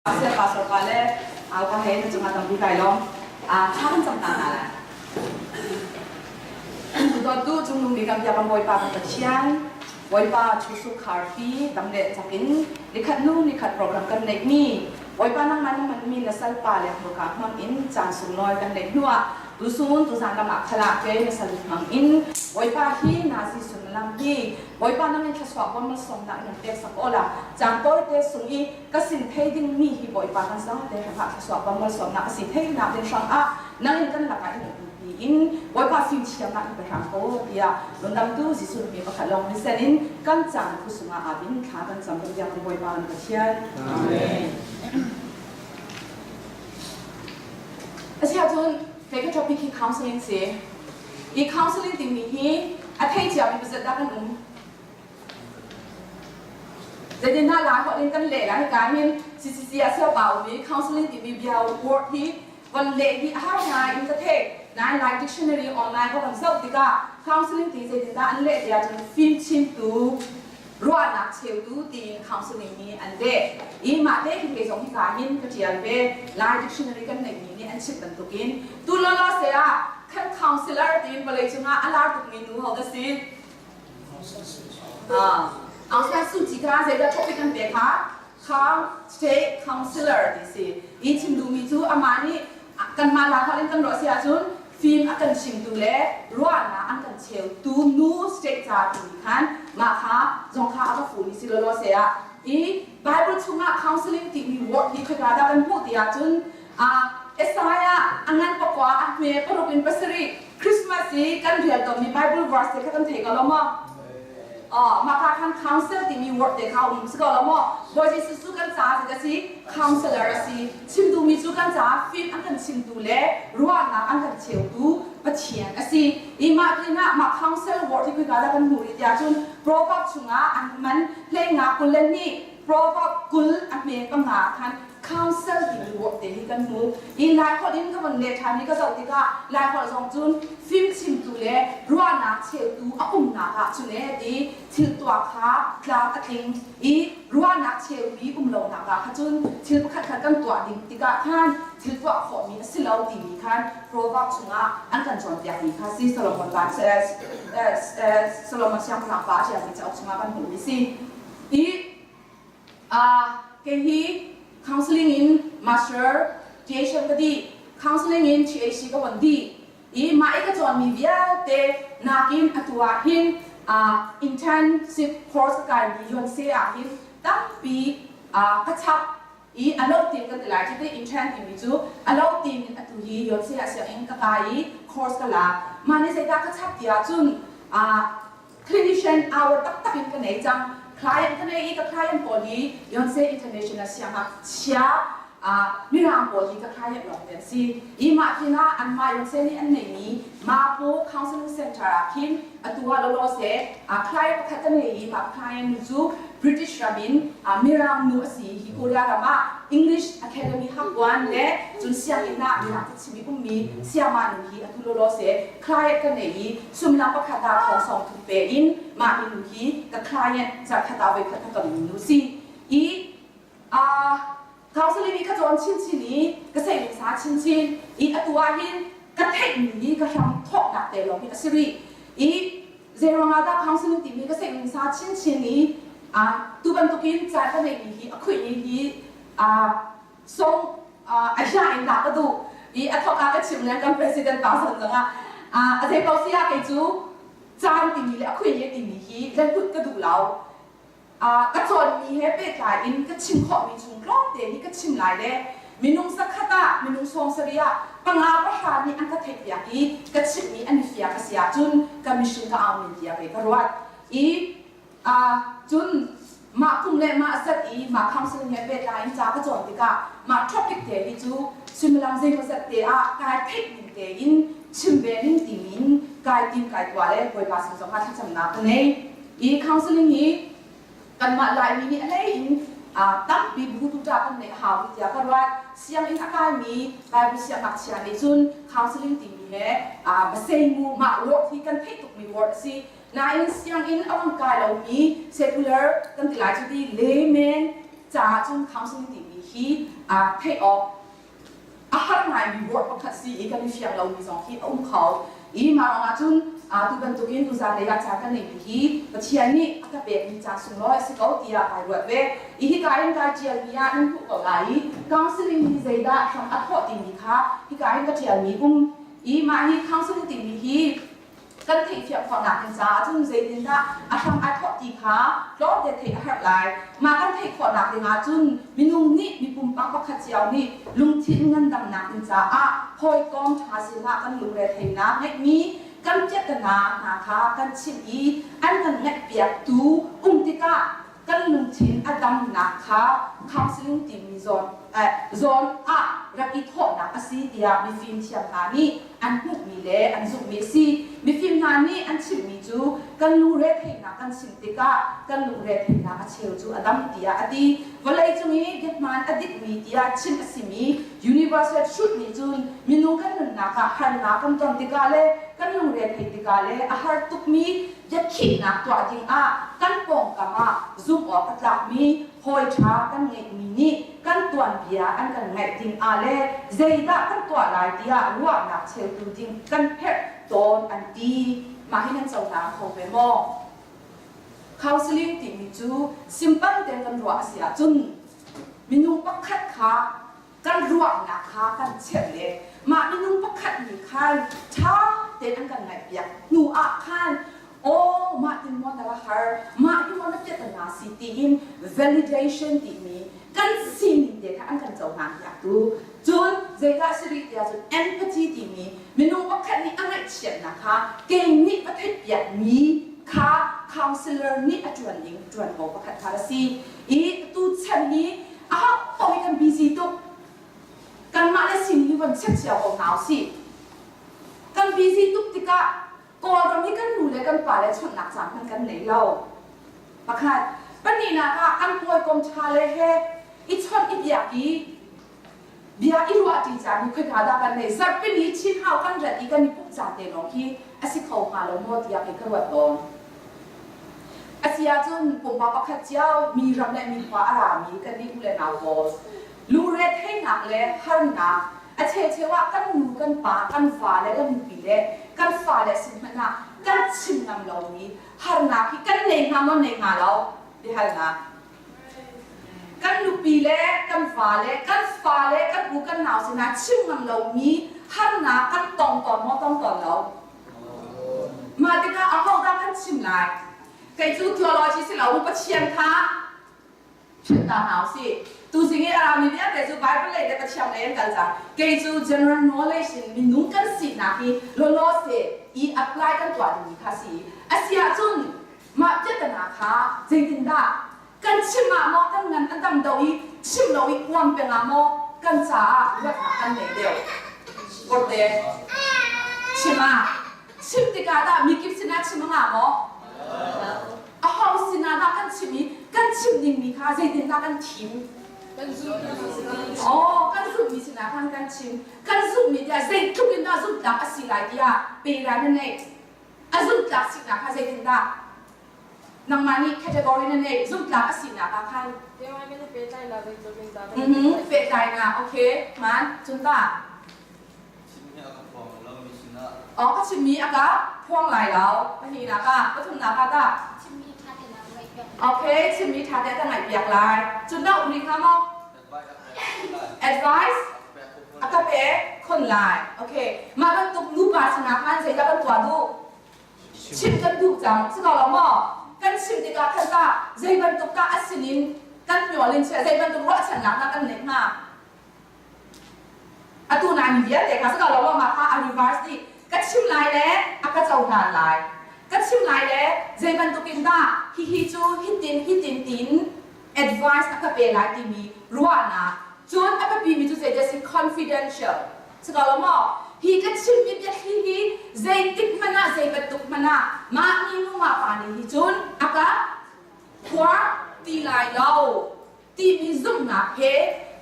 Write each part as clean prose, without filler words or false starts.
Pastor pa le ka he na cungah tampi kai lawm. Thla kan cam ta hna lai. Dawttu cungnung bik kan biak kan Bawipa kan Pathian, Bawipa chusu kharpi dam le chakin nikhat nu nikhat program kan neih mi Bawipa nangmah nangman mi na salpa le hmurka hmang in caan sunglawi kan neih hnuah tusun tuzan lam ah khala ke na sal hmang in Bawipa hi nazi sullam hi Bawipa nang in thluachuah bon malsawmnak in pek sak ola caan tawite sung i ka sin thei ding mi hi Bawipa kan zate hrangah thluachuah pamawlsawmnak a si theinak ding hrangah nang in kan lakah in umpi in Bawipa fimthiamnak in pe hram ko tiah lundamtu Jesuh mi pakhat lawng ni sen in kan caan phu sungah abin thla kan cam kan biak Bawipa kan Pathian. Amen. Asiahcun kei ka topic hi counseling si. I counseling timi hi a thei cia mi pazat dah kan um. Zeitindah Lai holh in kan leh lai hika hin CCC ah siapa um i counseling timi bia word hi von leh hi a har ngai in ka theih. Nain Lai dictionary online ka von zoh tikah counseling ti zeitindah an leh tiah cun fimchimtu ruahnak cheutu tiin counseling nih an leh. I mah te hin kei zong hika hin ka ṭial ve. Lai dictionary kan neihmi nih an chimh bantukin tu lawlaw se ah kan counselor tiin vawlei cungah a lar tukmi nu ho dah si? Aung San Suu Kyi kha zeidah topic kan pek kha state counselor ti si. I chim duhmi cu amah nih kanmah la holh in kan ruah si ahcun fim a kan chimtu le ruahnak an kan cheutu nu state ca timi khan mah kha zong kha a va fuhmi si lawlaw se ah i Bible chungah counseling timi word hi khoika dah kan hmuh ti ahcun Isaiah a ngan pakua a hme paruk in pasarih Christmas i kan rel tawnmi Bible verse te kha kan thei ko lo maw? Mah ka khan counsel timi word te kha um si ko lo maw? Bawi Jesuh cu kan caah zeidah si? Counselor a si. Chim duhmi cu kan caah fim an kan chimtu le ruahnak an kan cheutu Pathian a si. I mah pinah mah counsel word hi khoika dah kan hmuh rih tiah cun Proverb chungah an man hleinga 22 Proverb 20 a hme panga khan council timi word te hi kan hmu i Laiholh in ka von leh ṭhan i ka zoh tikah Laiholh zong cun fimchimtu le ruahnak cheutu a umnak ah cun ee ti thil tuah kha tlam a tling i ruahnak cheumi um lonak ah kha cun thil pakhat khat kan tuah ding tikah khan thil tuah khawhmi a si lo timi khan Proverb chungah an kan cawnpiakmi kha si Solomon pa Solomon siangpahrang pa a ṭialmi cauk chungah kan hmuhmi si i Kei hi counseling in master THM ka dih, counseling in THC ka von dih i mah i ka cawnmi vialte nakin atu ah hin intensive course ka kaimi Yonsei ah hin tampi ka chap i a lo team kan ti lai cu ti intern timi cu a lo team in atu hi Yonsei ah sianginn ka kai i course ka la. Mah nih zeidah ka chap ti ahcun clinician hour taktak in ka nei cang. Client ka nei i ka client pawl hi Yonsei International siangngakchia Mirang pawl hi ka client lawng te an si. I mah pinah anmah Yonsei nih an neihmi Mapo Counseling Center ah khin atu ah lawlaw se client pakhat ka nei i mah client nu cu British ram in Mirang nu a si hi Korea ram ah English Academy Hakwan le cun sianginn ah Mirang cachim i ummi siangma nu hi atu lawlaw se client ka nei i sumlam pakhat ah thong sawng thum pe in mah minu hi ka client zarhkhat ah voikhat ka ton nu si i counseling i ka cawn chinchin i ka sei sa chinchin i atu ah hin ka theih mi hi ka hram thawknak te lawng hi a si rih i zeiruangah dah counseling timi ka sei sa chinchin i tu bantukin ca ka neih mi hi a khuih ni hi song a hia in dah ka duh i a thok ah ka chim le kan president pa san zongah a zei paoh si ah kei cu caan timi le a khui le timi hi lenhut ka duh lo. Ka cawnmi he pehtlai in ka chim khawhmi chung tlawmte hi ka chim lai le minung zakhat ah minung 70 ah panga pahra nih an ka theihpiak i ka chimhmi an i fiang a si ahcun ka mission ka au min tiah kei ka ruat i cun mah kum le mah zat i mah counseling he pehtlai in ca ka cawn tikah mah topic te hi cu suimilam zeimawzat te ah kai theih ning tein chim ve ning timin kai tim kai tuah le Bawipa sin zongah thlacamnak ka nei. I counseling hi kanmah Laimi nih a hlei in tampi butu ṭa kan neih a hau tiah ka ruat. Sianginn a kaimi Bible siangngakchia nih cun counseling timi he baseimu mah word hi kan theih tukmi word a si. Nain sianginn a rung kai lomi secular kan ti lai cu ti layman caah cun counseling timi hi theih awk a har ngaimi word pakhat si i kan i fiang lomi zong hi a um kho. I mah ruangah cun tu bantukin tuzan lei ah ca kan ngeihmi hi Pathian nih a ka pekmi ca sunglawi a si ko tiah kai ruat ve. I hika in kai ṭialmi ah nan hmuh ko lai i counseling hi zeidah hram a thawh timi kha hika in ka ṭialmi um i mah hi counseling timi hi kan theihfiang khawhnak ding caah cun zeitindah a hram ai thawk ti kha tlawmte theih a herh lai. Mah kan theih khawhnak ding ahcun minung nih mi pumpak pakhat cio nih lungthin ngandamnak ding caah hawikom ṭha sinah kan lungre theihnak ngeihmi kan piahtana hna kha kan chimh i an kan ngaihpiaktu um tikah kan lungthin a damnak kha counseling timi zawn zawn ah rak i thawhnak a si tiah mifim thiam hna nih an hmuhmi le an zumhmi a si. Mifim hna nih an chimhmi cu kan lungre theihnak kan chim tikah kan lungre theihnak a cheu cu a dam tiah a ti. Vawleicung i biahmaan a dikmi tiah chim a simi universal truth nih cun minung kan nunnak ah harnak kan ton tikah le kan lungre theih tikah le a har tukmi biakhihnak tuah dingah kan pawngkam ah zumh awk a tlakmi hawi ṭha kan ngeihmi nih kan tuanbia an kan ngaih ding ah le zeidah kan tuah lai tiah ruahnak cheutu ding kan herh tawn an ti. Mah hi nan cohlang kho ve maw? Counseling timi cu simple tein kan ruah a si ahcun minung pakhat kha kan ruahnak kha kan cheuh le mah minung pakhat nih khan ṭha tein an kan ngaihpiak hnu ah khan aw mah tin maw na har mah hi maw na piatana si tiin validation timi kan sining te kha an kan cohlang piak tu cun zeidah si rih tiah cun empathy timi minung pakhat nih a ngaihchiatnak kha kei nih ka theihpiak mi kha counselor nih a ṭuan ding ṭuanvo pakhat kha a si i tu chan hi Aha hi kan busy tuk. Kanmah le sin hi von check cio ko hna usih. Kan busy tuk tikah Kawlram hi kan nu le kan pa le chawnhnak caan hmanh kan nei lo. Pakhat. Pahnihnak ah kan hawikom ṭha le he i chawnh i biak i bia i ruah ṭi caan hi khoika dah kan nei. Zarhpini Chin hau kan rat i kan i pumh caan te lawng khi a si kho hnga lo maw tiah kei ka ruat tawn. A si ahcun pumpak pakhat cio mi ram le mi khua a rami kannih u le nau pawl lungre theihnak le harnak a cheucheu ah kan nu kan pa kan va le kan nupi le kan fale sin hmanh ah kan chim ngam lomi harnak hi kan nei hnga maw nei hnga lo biahalnak kan nupi le kan va le kan fale kan u kan nau sinah chim ngam lomi harnak kan tong tawn maw tong tawn lo Mah tikah ahodah kan chim lai? Kei cu theology si lo, Pathian kha philh ta hna usih. Tuzing i a rami vialte cu Bible lei le Pathian lei an kal cang. Kei cu general knowledge in minung kan sinak hi lawlaw se i apply kan tuah dingmi kha si. A si ahcun mah piahtana kha zeitindah kan chim ah maw kan ngan a dam do i chim lo i uam peng ah maw kan caah luatnak kan nei deuh Korte chim ah chim tikah dah mikip sinah chim a ngah maw a ho sinah dah kan chim i kan chim dingmi kha zeitindah kan thim Oh, kan zumhmi sinah khan kan chim. Kan zumhmi tiah zeitluk in dah zumhtlak a si lai tiah pe lai na neih. A zumhtlak sinak kha zeitindah Nangmah nih category na neih zumtlak a sinak ah khan. Pehtlainak okay man cun ta. Oh ka chimmi a ka phuang lai lo. Pahnihnak ah pathumnak ah tah. Okay chimmi ṭha te ka ngaih piak lai. Cun dah um rih hnga maw? Advice a ka pe khon lai. Okay mah bantuk nupa sinah khan zeidah kan tuah duh? Chimh kan duh cang. Si ko lo maw? Kan chimh tikah khan tah zei bantuk dah a sinin kan hnial in chiah zei bantuk ruahchannak dah kan neih hnga? Atu nai mi vialte kha si ko lo maw mah kha a reverse dih. Ka chim lai le a ka cohlan lai. Ka chim lai le zei bantuk in dah hihi cu hitin hitin tin advice a ka pe lai timi ruahnak. Cun a biapimi cu zeidah si confidential. Si ko lo maw? Hi ka chimmi biathli hi zeitik hmanh ah zei bantuk hmanh ah mah ni nu mah pa nih hi cun a ka phuar ti lai lo timi zumhnak he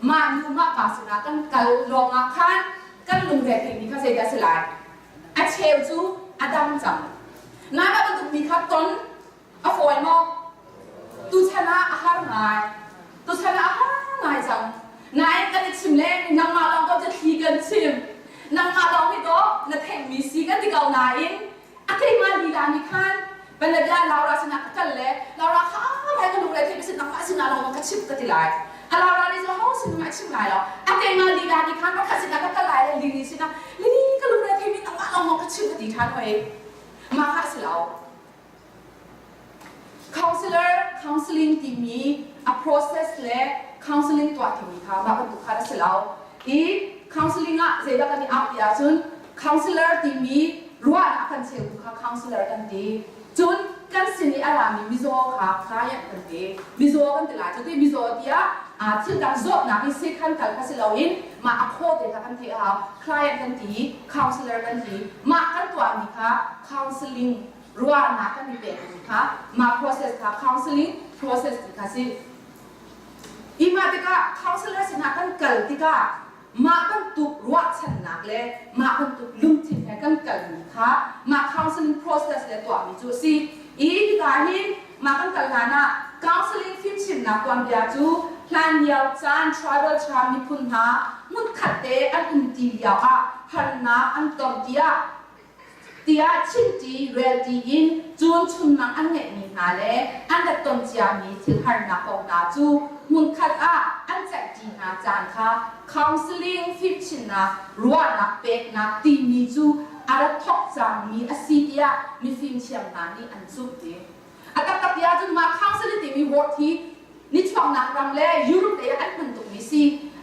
mah nu mah pa sinah kan kal lawngah khan kan lungre theihmi kha zeidah a si lai? A cheu cu a dam cang. Nai mah bantuk mi kha ton A fawi maw? Tuchan ah a har ngai. Tuchan ah a har ngai cang. Kan chim. Nangmah lawng hi dawh na theihmi si kan ti ko nain a keimah lila nih khan Panabia Laura sinah ka kal le Laura kha lai ka lungre theih sin nangmah sinah lawng ka chimh ka ti lai. A Laura nih cu ho sin mah chim lai lo. A keimah lila nih khan pakhat sinah ka kal lai le Lily sinah Lily ka lungre theihmi nangmah lawng ka chimh ka ti ṭhan hoi. Mah kha a si lo. Counselor counseling timi a process le counseling tuah timi kha mah bantuk kha a si lo. I counseling ah zeidah kan i auh ti ahcun counselor timi ruahnak a kan cheutu kha counselor kan ti. Cun kan sin i a rami mizaw kha client kan ti. Mizaw kan ti lai cu ti mizaw tiah thil dang zawtnak i sekhan kal kha si loin mah a khaw te kha kan theih a hau. Client kan ti, counselor kan ti. Mah kan tuahmi kha counseling ruahnak kan i pekmi kha mah process kha counseling process ti kha si. I mah tikah counselor sinah kan kal tikah mah bantuk ruahchannak le mah bantuk lungthin he kan kalmi kha mah counseling process le tuahmi cu a si. I hika hin mah kan kal hlan ah counseling fimchimnak tuanbia cu hlan lio caan tribal chan miphun hna hmunkhat te an umti lio ah harnak an tong tiah tiah chimṭi relṭi in cun chunmang an ngeihmi hna le an rak ton ciami thil harnak kong hna cu hmunkhat ah an ceihṭi hna caan kha counseling fimchimnak ruahnak peknak timi cu a ra thawk cangmi a si tiah mifimthiam hna nih an zumh ti. A taktak ti ahcun mah counseling timi word hi nichuaknak ram le Europe lei ah an hman tukmi si.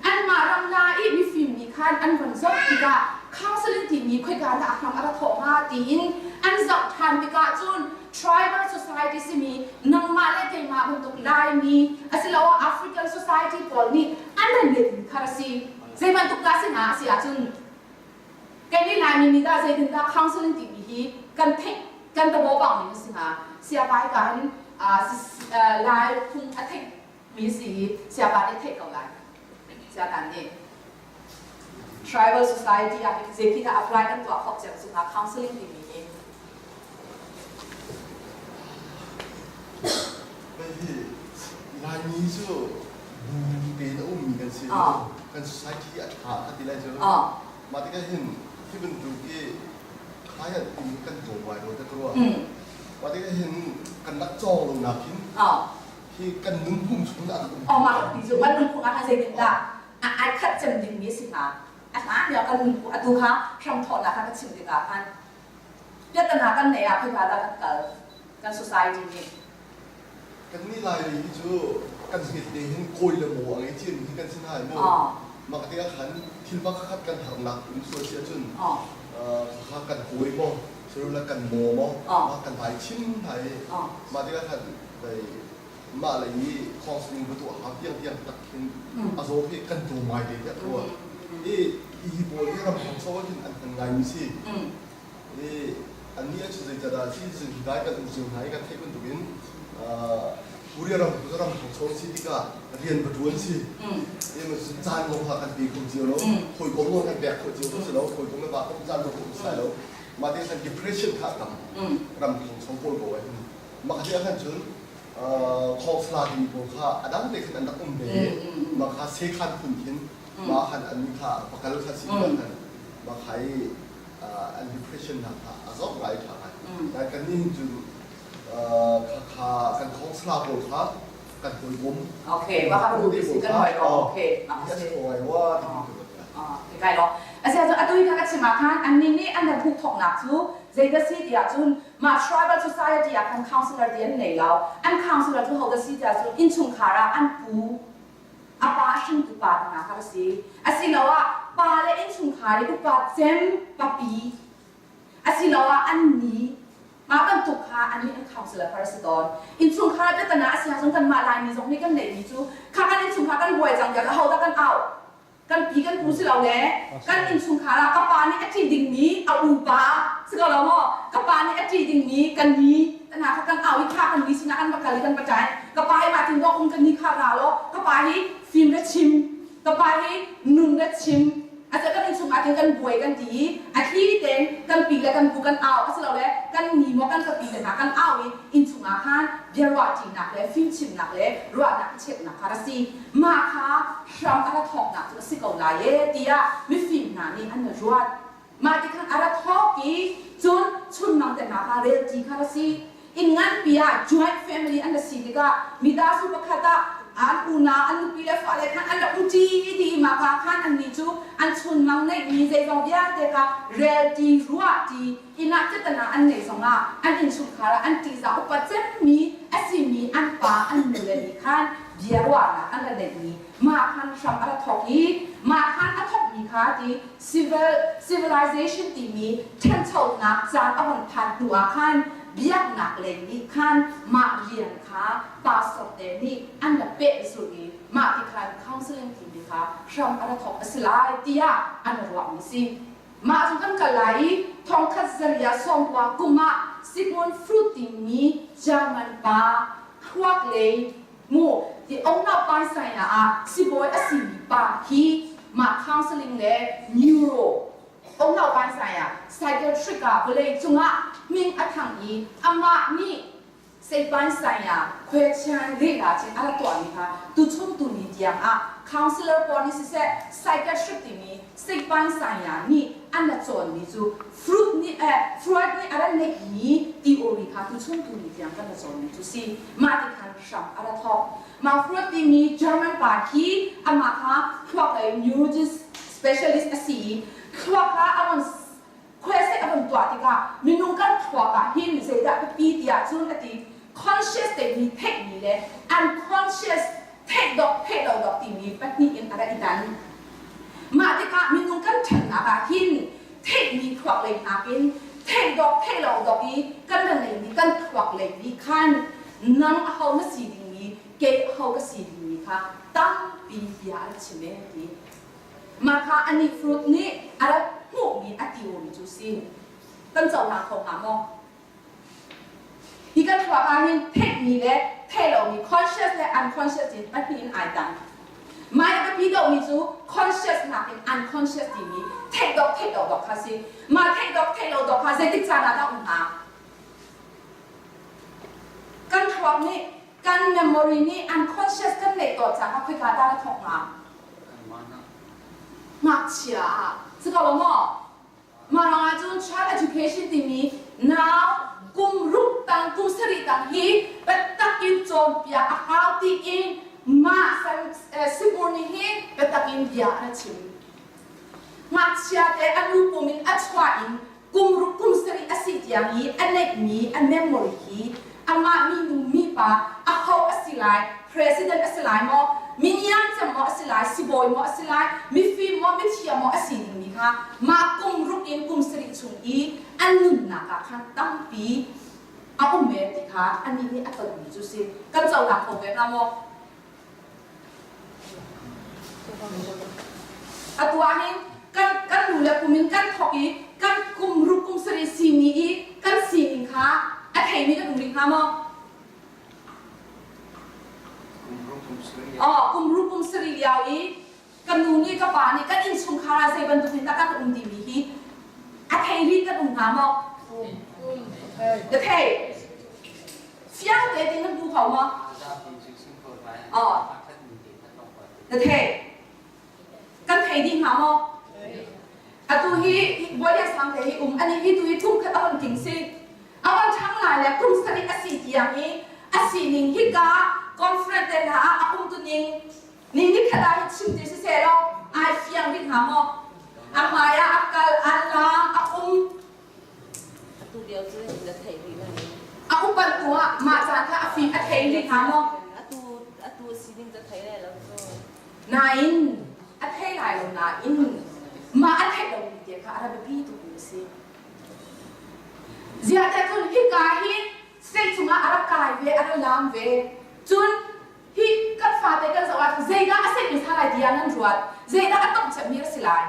Anmah ram hna i mifim nih khan an von zoh tikah counseling timi khoika dah a hram a ra thawh hnga tiin an zoh ṭhan tikah cun tribal society simi nangmah le keimah bantuk Laimi asiloah African society pawl nih an ran let kha a si. Zei bantuk dah si hna a si ahcun Kei nih Laimi nih dah zeitindah counseling timi hi kan theih kan tabo bang ning a si hnga. Siapa hi ka hin Lai phung a theih mi si hi siapa nih theih ko lai. Siatan nih tribal society ah hin zeitin dah apply kan tuah khawh cem si hnga counseling timi hi. Hihi Laimi cu bu tein a ummi kan si. Kan society a ṭha ka ti lai cu. Mah tikah hin hi bantuk i client timi kan tlawm ngai rua ka ruah. Mah tikah hin kan rak cawng lo nak hin hi kan nunphung chung ah um. Oh mah ti cu kan nunphung ah zeitin dah ai khat cem dingmi a si hnga. A hlan lio kan nunphung atu kha hramthawhnak kha ka chim tikah khan Piahtana kan neih ah khoika dah kan kal? Kan society nih. Kannih Laimi hi cu kan hmet te hin kawi le maw a ngei ciami hi kan si hna i mu. Mah tikah khan thil pakhat kan harnak um sual si ahcun khakha kan kawi maw, sirule kan maw maw, mah kan vai chim hna i mah tikah khan mah lei i counseling va tuah hau tiang tiang tak khin a zaw hi kan tu ngai te tiah ka ruah. I hi pawl hi ram hangso ah khin an hman ngaimi si. I annih cu zeicadah si cun hi dai kan um cio hna i kan theih bantukin Korea ram cu ram hangso si tikah rian va ṭuan si. I caan zong kha kan pe kho cio lo. Hawikom zong kan pek khawh cio si lo. Hawikom le va kom caan zong um sai lo. Mah te khan depression kha a tam. Ram hangso pawl ko ah hin. Mah khi ah khan cun thawngthla timi pawl kha a dang te khan an rak um ve i mah kha sekhan phun khin mah khan an kha pakal kha si khan mah kha i an depression hna kha a zok ngai ṭha ngai. Nai kan nih hin cun kha kan thawngthla pawl kha kan hawikom. Okay, mah kha bu kan hawikom. Okay. Ngai wa Kai lo. Asia cu atu hi kha ka chim ah khan annih nih an rak thawknak cu zeidah si tiah cun mah tribal society ah khan counselor ti an nei lo. An counselor cu hodah si tiah cun innchungkhar ah an pu a pa hringtu pa hna kha a si. Asiloah pa le innchungkhar i upa cem papi asiloah an ni mah bantuk kha an nih an counselor kha a si tawn. Innchungkhar biatana a si ahcun kanmah Laimi zong nih kan neihmi cu kha kan innchungkhar kan buai cang tiah ahodah kan auh kan pi kan pu si lo le kan innchungkhar ah ka pa nih a ṭih dingmi a upa si ko lo maw ka pa nih a ṭih dingmi kan ni hna kha kan au i kha kan ni sinah kan va kal i kan va ṭai ka pa hi mah tin dawk um kan ni kha ra law ka pa hi fim le chim ka pa hi nun le chim a kan innchung ah khin kan buai kan ti i a thli tein kan pi le kan pu kan au asilole kan ni maw kan ka pi le hna kan au i innchung ah khan biaruahṭinak le fimchimnak le ruahnak cheuhnak kha a si mah kha hram a ra thawknak cu a si ko lai e tiah mifim hna ruat. Mah ti khan a ra thawk i cun chunmang te hna kha relṭi kha a si. Inn nganpi ah joint family an si tikah midasu pakhat ah an unau an nupi le fale khan an rak umṭi ti i mah ka khan annih cu an chunmang neihmi zeizong vialte kha relṭi ruahṭi inn ah cetana an neih zongah an innchungkhar ah an ṭihzah upa cemmi a simi an pa an nu le nih khan bia ruahnak an ra neihmi mah khan hram a ra thawk i mah khan a thawkmi kha ti civil civilization timi ṭhanchonak caan a hung phan hnu ah khan biaknak lei nih khan mah rian kha pastor te nih an ra pehzulh i mah ti khan counseling timi kha hram a ra thawk a si lai tiah an ruahmi si. Mah cu kan kal lai i thongkhat zaria sawmkua kum ah Sigmund Freud timi German pa thluak lei mu ti Ongnau Paisai ah sibawi a simi pa hi mah counseling le neuro Ongnau Paisai ah psychiatric ah vawlei cungah min a thang i amah nih Seipansai ah khuachian lehla cin a rak tuahmi kha tuchun tuni tiang ah counselor pawl nih siseh psychiatric timi seipansai ah nih an ra cawnmi cu Freud nih eh, Freud nih a ra neihmi theory kha tuchun tuni tiang kan ra cawnmi cu si. Mah ti khan hram a ra thawk. Mah Freud timi German pa hi amah kha thluak lei neurologist specialist a si i thluak kha a von khuaisek a von tuah tikah minung kan thluak ah hin zeidah biapi tiah cun a ti conscious timi theihmi le unconscious theih dok theih lo dok timi pahnih in a ra i dan mah tikah minung kan ṭhannak ah hin theihmi thluak lei nakin theih dok theih lo dok i kan ra neimi kan thluak lei nih khan nang aho na si dingmi kei aho ka si dingmi kha tampi bia an chim e ti Mah kha anih Fruit nih a rak hmuhmi a tiomi cu si. Kan cohlang kho hnga maw? Hi kan thluak ah hin theihmi le theih lomi conscious le unconscious in pahnih in ai dang. Mah i biapi deuhmi cu conscious nakin unconscious timi theih dok theih lo dok kha si. Mah theih dok theih lo dok kha zeitik caan ah dah um hnga? Kan thluak nih kan memory nih unconscious kan neih tawn caah khoika dah na thawk hnga? Ngakchia ah si ko lo maw? Mah ruangah cun child education timi nau kum ruk tang kum sarih tang hi biatak in cawnpiak a hau tiin mah sibur nih hin biatak in bia a chim. Ngakchia te a nu pum in a chuah in kum ruk kum sarih a si tiang i a neihmi a memory hi amah minu mipa aho a si lai president a si lai maw miniang cem maw a si lai sibawi maw a si lai mifim maw mithiam maw a si dingmi kha mah kum ruk in kum sarih chung i an nunnak ah khan tampi a um ve ti kha anih nih a tonmi cu si kan cohlang kho ve hnga maw Atu ahhin kan kan nu le kum in kan thawk i kan kum ruk kum sarih simi i kan sining kha a theimi kan um rih hnga maw? Oh, kum ruk kum sarih lio i ka nu nih ka pa nih kan innchungkhar ah zei bantuk in dah kan um timi hi a thei rih kan um hnga maw? Na thei. Fiang tein nan hmu kho maw? Oh. Na thei. Kan thei dih hnga maw? Atu hi Bawipa sang te hi um ani hi tu hi kum khat a hon king si. A hon chang lai le kum sarih a si tiang i a sining hika conference te hna ah a um tu ning ni ni khat ah hi chim ti si se law ai fiang rih hnga maw? A hmai ah a kal a lang a um Atu lio cu na theih rih lai. A upat hnu ah mah caan kha a fim a thei rih hnga maw? Atu atu sining ka thei lai lo cu. Nain a thei lai lo nain mah a theih lomi te kha a ra biapi tukmi a si. Ziah tiah cun hika hi state cungah a rak kai ve, a ra laam ve. Cun hi kan fate kan zoh ahcun zeidah a sehmi sa lai tiah nan ruat? Zeidah a tongh mi a si lai?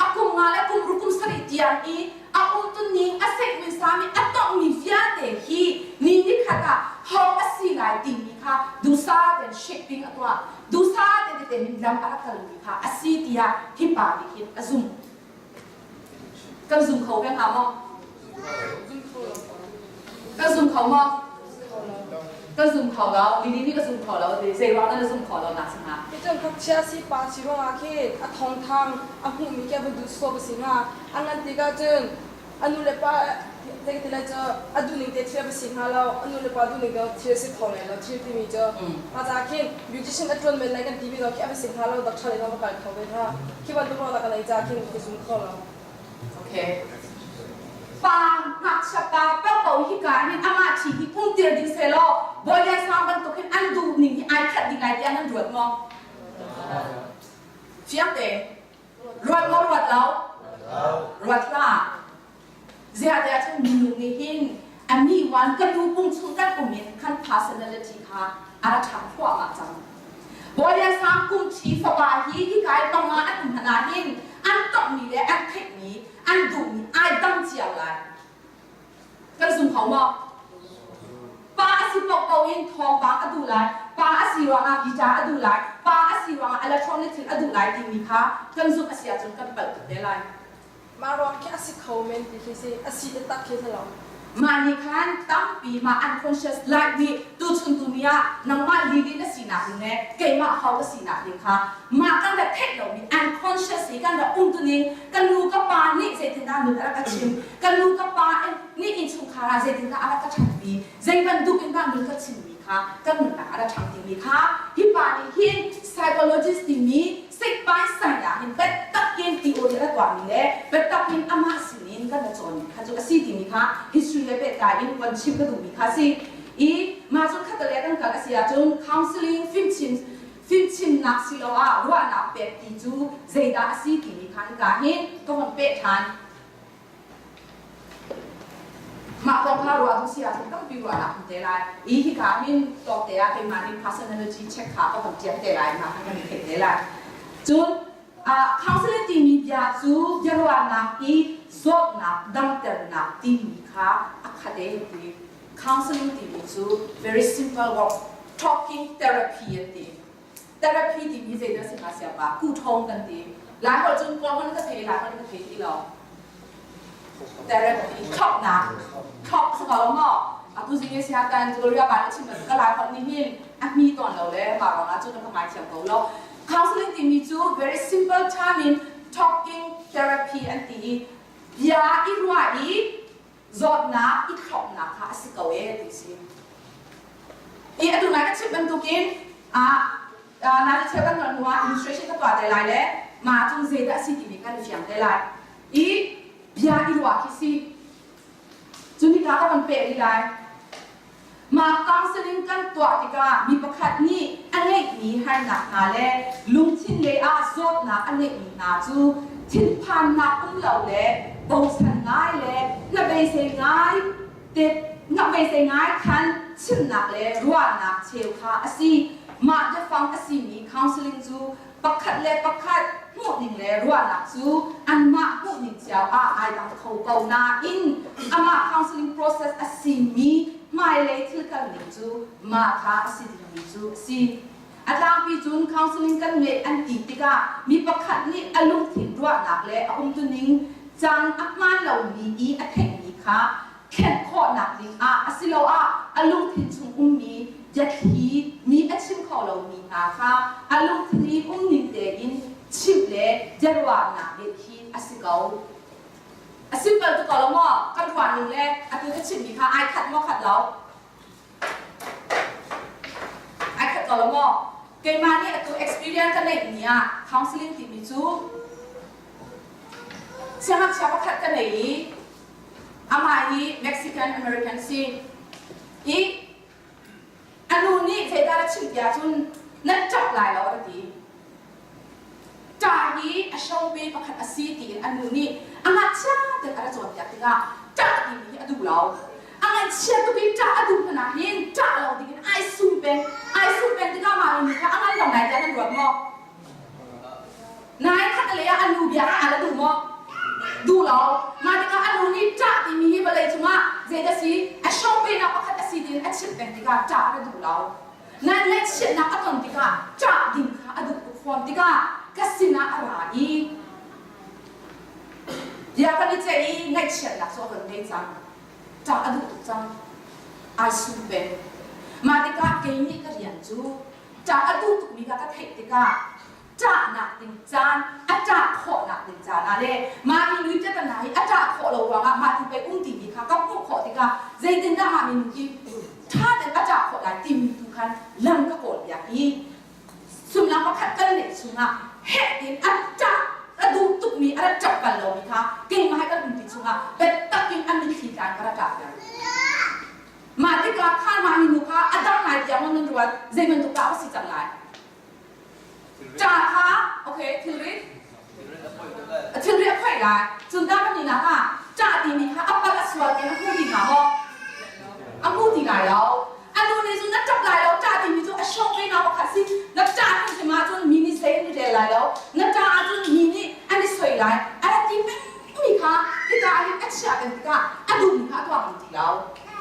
A kum nga le kum ruk kum sarih tiang i a umtuning a seihmui sami a tonghmi vialte hi ni nikhat ah ho a si lai timi kha dusa ten shaping a tuah dusa te tete hin lam a rak kalmi kha a si tiah hi pa nih hin a zumh kan zum kho ve hnga maw kan zum kho maw? Kan zum kho lo, Lily nih ka zum kho lo ti. Zei ruang dah na zum kho lo nak si hnga? Cun ngakchia si pa si ruangah khin a thawngthang a hmuhmi khi a va duh sawh a si hnga. A ngan tikah cun a nu le pa zei ti lai cu a duhning te thil a va si hnga lo. A nu le pa duhning te thil a si kho lai lo thil timi cu. Mah caah khin beautician a ṭuan men lai kan timi zong khi a va si hnga lo. Doctor lei zong va kal kho ve hna. Khi bantuk ruahnak ka nei caah khin ka zum kho lo. Okay. Pa ngakchia pa paohpaoh hika hin amah ṭhi hi umtir ding sehlaw Bawi le sang bantuk hin an duh ning hi ai khat ding lai tiah nan ruat maw? Fiang te. Ruat maw ruat lo? Ruat hlah. Ziah tiah cun minung nih hin a mi wan ka nu pung chung kan um in khan personality kha a ra ṭhang thluahmah cang. Bawi Sang kum ṭhi fapa hi hika i panga an um hmanh ah hin an tonghmi le an theihmi an duhmi ai dang cio lai. Kan zum kho maw? Pa a si paohpaoh in thawngpang a duh lai, pa a si ruangah guitar a duh lai, pa a si ruangah electronic thil a duh lai timi kha kan zumh a si ahcun kan palh tuk te lai. Mah ruang khi a si kho men ti khi si a si taktak khi si lo. Mah nih khan tampi mah unconscious life nih tuchun tuni ah nangmah lili na sinak ding le keimah ho ka sinak ding kha mah kan rak theih lomi unconscious i kan rak umtuning kan nu ka pa nih zeitindah nun a rak ka chim kan nu ka pa nih innchungkhar ah zeitindah a rak ka ṭhatpi zei bantuk in dah nun ka chimmi kha kan nunnak a rak ṭhang timi kha hi pa nih hin psychologist timi sikpai sai ah hin biatak in ti aw nih a tuahmi le biatak in amah sinin kan ra cawnmi kha cu a si timi kha history he pehtlai in von chim ka duhmi kha a si. I mah cu khat le kan kal a si ahcun counseling fimchim fimchimnak siloah ruahnak pek ti cu zeidah a si timi kha hika hin ka hon peh ṭhan. Mah kong kha ruah duh si ahcun tampi ruahnak um te lai. I hika hin tawkte ah keimah nih personality check kha ka von ṭial te lai, mah kha kan i theih te lai. Cun uh, counseling timi bia cu biaruahnak i zawtnak damternak timi kha a khat e ti. Counseling timi cu very simple word, talking therapy an ti. Therapy timi zeidah si hnga siapa? Kuṭhawng kan ti. Lai holh cun kawl ka thei, lai holh ka thei ti lo. Therapy thlopnak thlop si ko lo maw? Atu zing i siah kan Gloria pa nih chim ka lai holh nih hin a hmi tawn lo le mah ruangah cun ka ngaithiam ko lo. Counseling timi cu very simple term in talking therapy an ti i bia i ruah i zawtnak i thlopnak kha a si ko e ti si. I atu nai ka chimh bantukin ah na cheu kan hnu ah illustration ka tuah te lai le mah cun zeidah a si timi kan i fiang te lai. I bia i ruah khi si. Cun hika ka van peh rih lai. Mah counseling kan tuah tikah mi pakhat nih a ngeihmi harnak hna le lungthin lei ah zawtnak a ngeihmi hna cu thinphannak um lo le bochan ngai le hnabeisei ngai te hnabeisei ngai khan chimnak le ruahnak cheu kha a si. Mah biafang a simi counseling cu pakhat le pakhat hmuhning le ruahnak cu anmah hmuhning cio ah ai dang kho ko nain amah counseling process a simi hmailei thil kalning cu mah kha a si dingmi cu a si. A tlangpi cun counseling kan ngeih an ti tikah mi pakhat nih a lungthin ruahnak le a umtuning cang a hmaan lomi i a theihmi kha thlen khawhnak dingah asiloah a lungthin chung ummi biathli mi a chim kho lomi hna kha a lungthin i umning tein chimh le biaruahnak ngeih khi a si ko. A simple tuk ko lo maw? Kan ruah ning le atu ka chimmi kha ai khat maw khat lo? Ai khat ko lo maw? Keimah nih atu experience ka neih ni ah counseling timi cu siangngakchia pakhat ka nei i Amah hi Mexican American si. I a nu nih zeidah a chimh tiah cun nan ṭap lai lo a ti. Ṭah hi a shope pakhat a si tiin a nu nih a ngakchia tein a ra cawnpiak tikah ṭah timi hi a duh lo. A ngaihchia tuk i ṭah a duh hmanh ah hin ṭah lo dingin ai sum peng. Ai sum peng tikah mah nu nih kha a ngan lo ngai tiah nan ruat maw? Nai khat lei ah a nu bia kha a la duh maw? Duh lo. Mah tikah a nu nih ṭah timi hi vawlei cungah zeidah si a shopenak pakhat a si tiin a chimh peng tikah ṭah a duh lo. Nan ngaihchiatnak a ton tikah ṭah ding kha a duh tuk fawn tikah ka sinah a ra i bia kan i ceih i ngaihchiatnak cu a van ngei cang. Ṭah a duh tuk cang. Ai sum peng. Mah tikah kei nih ka rian cu ṭah a duh tukmi kha ka theih tikah ṭahnak ding caan a ṭah khawhnak ding caan ah le mah minu ṭatana hi a ṭah khawh lo ruangah mah ti pei um timi kha ka hmuh khawh tikah zeitindah mah minu hi ṭha tein a ṭah khawh lai timi tu khan lam ka kawlpiak i sumlam pakhat kan neih chungah heh tiin a ṭah a duh tukmi a rak ṭap bal lomi kha keimah he kan umti chungah biatak in a mitthli tla in ka rak ṭahter. Mah tikah khan mah minu kha a dang lai tiang nan ruat zei bantuk dah a si cang lai? Ṭa kha okay thilri thilri a phoih lai. Cun dah kan nak ah ṭah timi kha a palh a sual in a hmu ti hnga maw? A hmu ti lai lo. A nu nih cun na ṭap lai lo ṭah timi cu a show ve nak pakhat si. Na ṭah hrimhrim ahcun mi nih sei an i rel lai lo. Na ṭah ahcun mi nih an i soi lai. A rak ti pengmi kha hika ah hin a chiah peng tikah a duhmi kha a tuah ngam ti lo.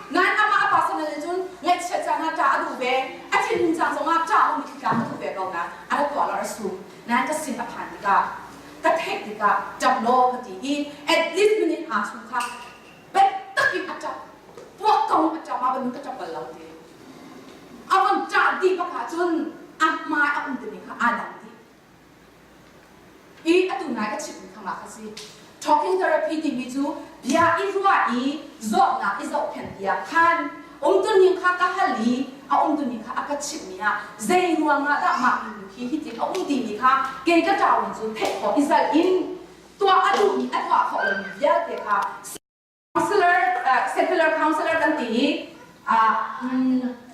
Nain amah a pasal nih cun ngaihchiat caan ah ṭah a duh ve. A thinhun caan zongah ṭah um thli a duh ve ko nain a rak tuah lo a sum. Nain ka sin a phan tikah ka theih tikah ṭap law ka ti i at least minute hna chung kha biatak in a ṭap. Puak ko a ṭap ah bantuk ka ṭap bal lo ti. A von ṭah dih bak ahcun a hmai a um timi kha aa dang dih. I atu nai ka chimmi kha mah kha si. Talking therapy timi cu bia i ruah i zawtnak i zohkhenh tiah khan umtuning kha ka hal i a umtuning kha a ka chimhmi ah zei ruangah dah mah minu hi hitin a um timi kha kei ka ṭau in cun theih khawh i zalh in tuah a duhmi a tuah khawh lomi vialte kha counselor secular counselor kan ti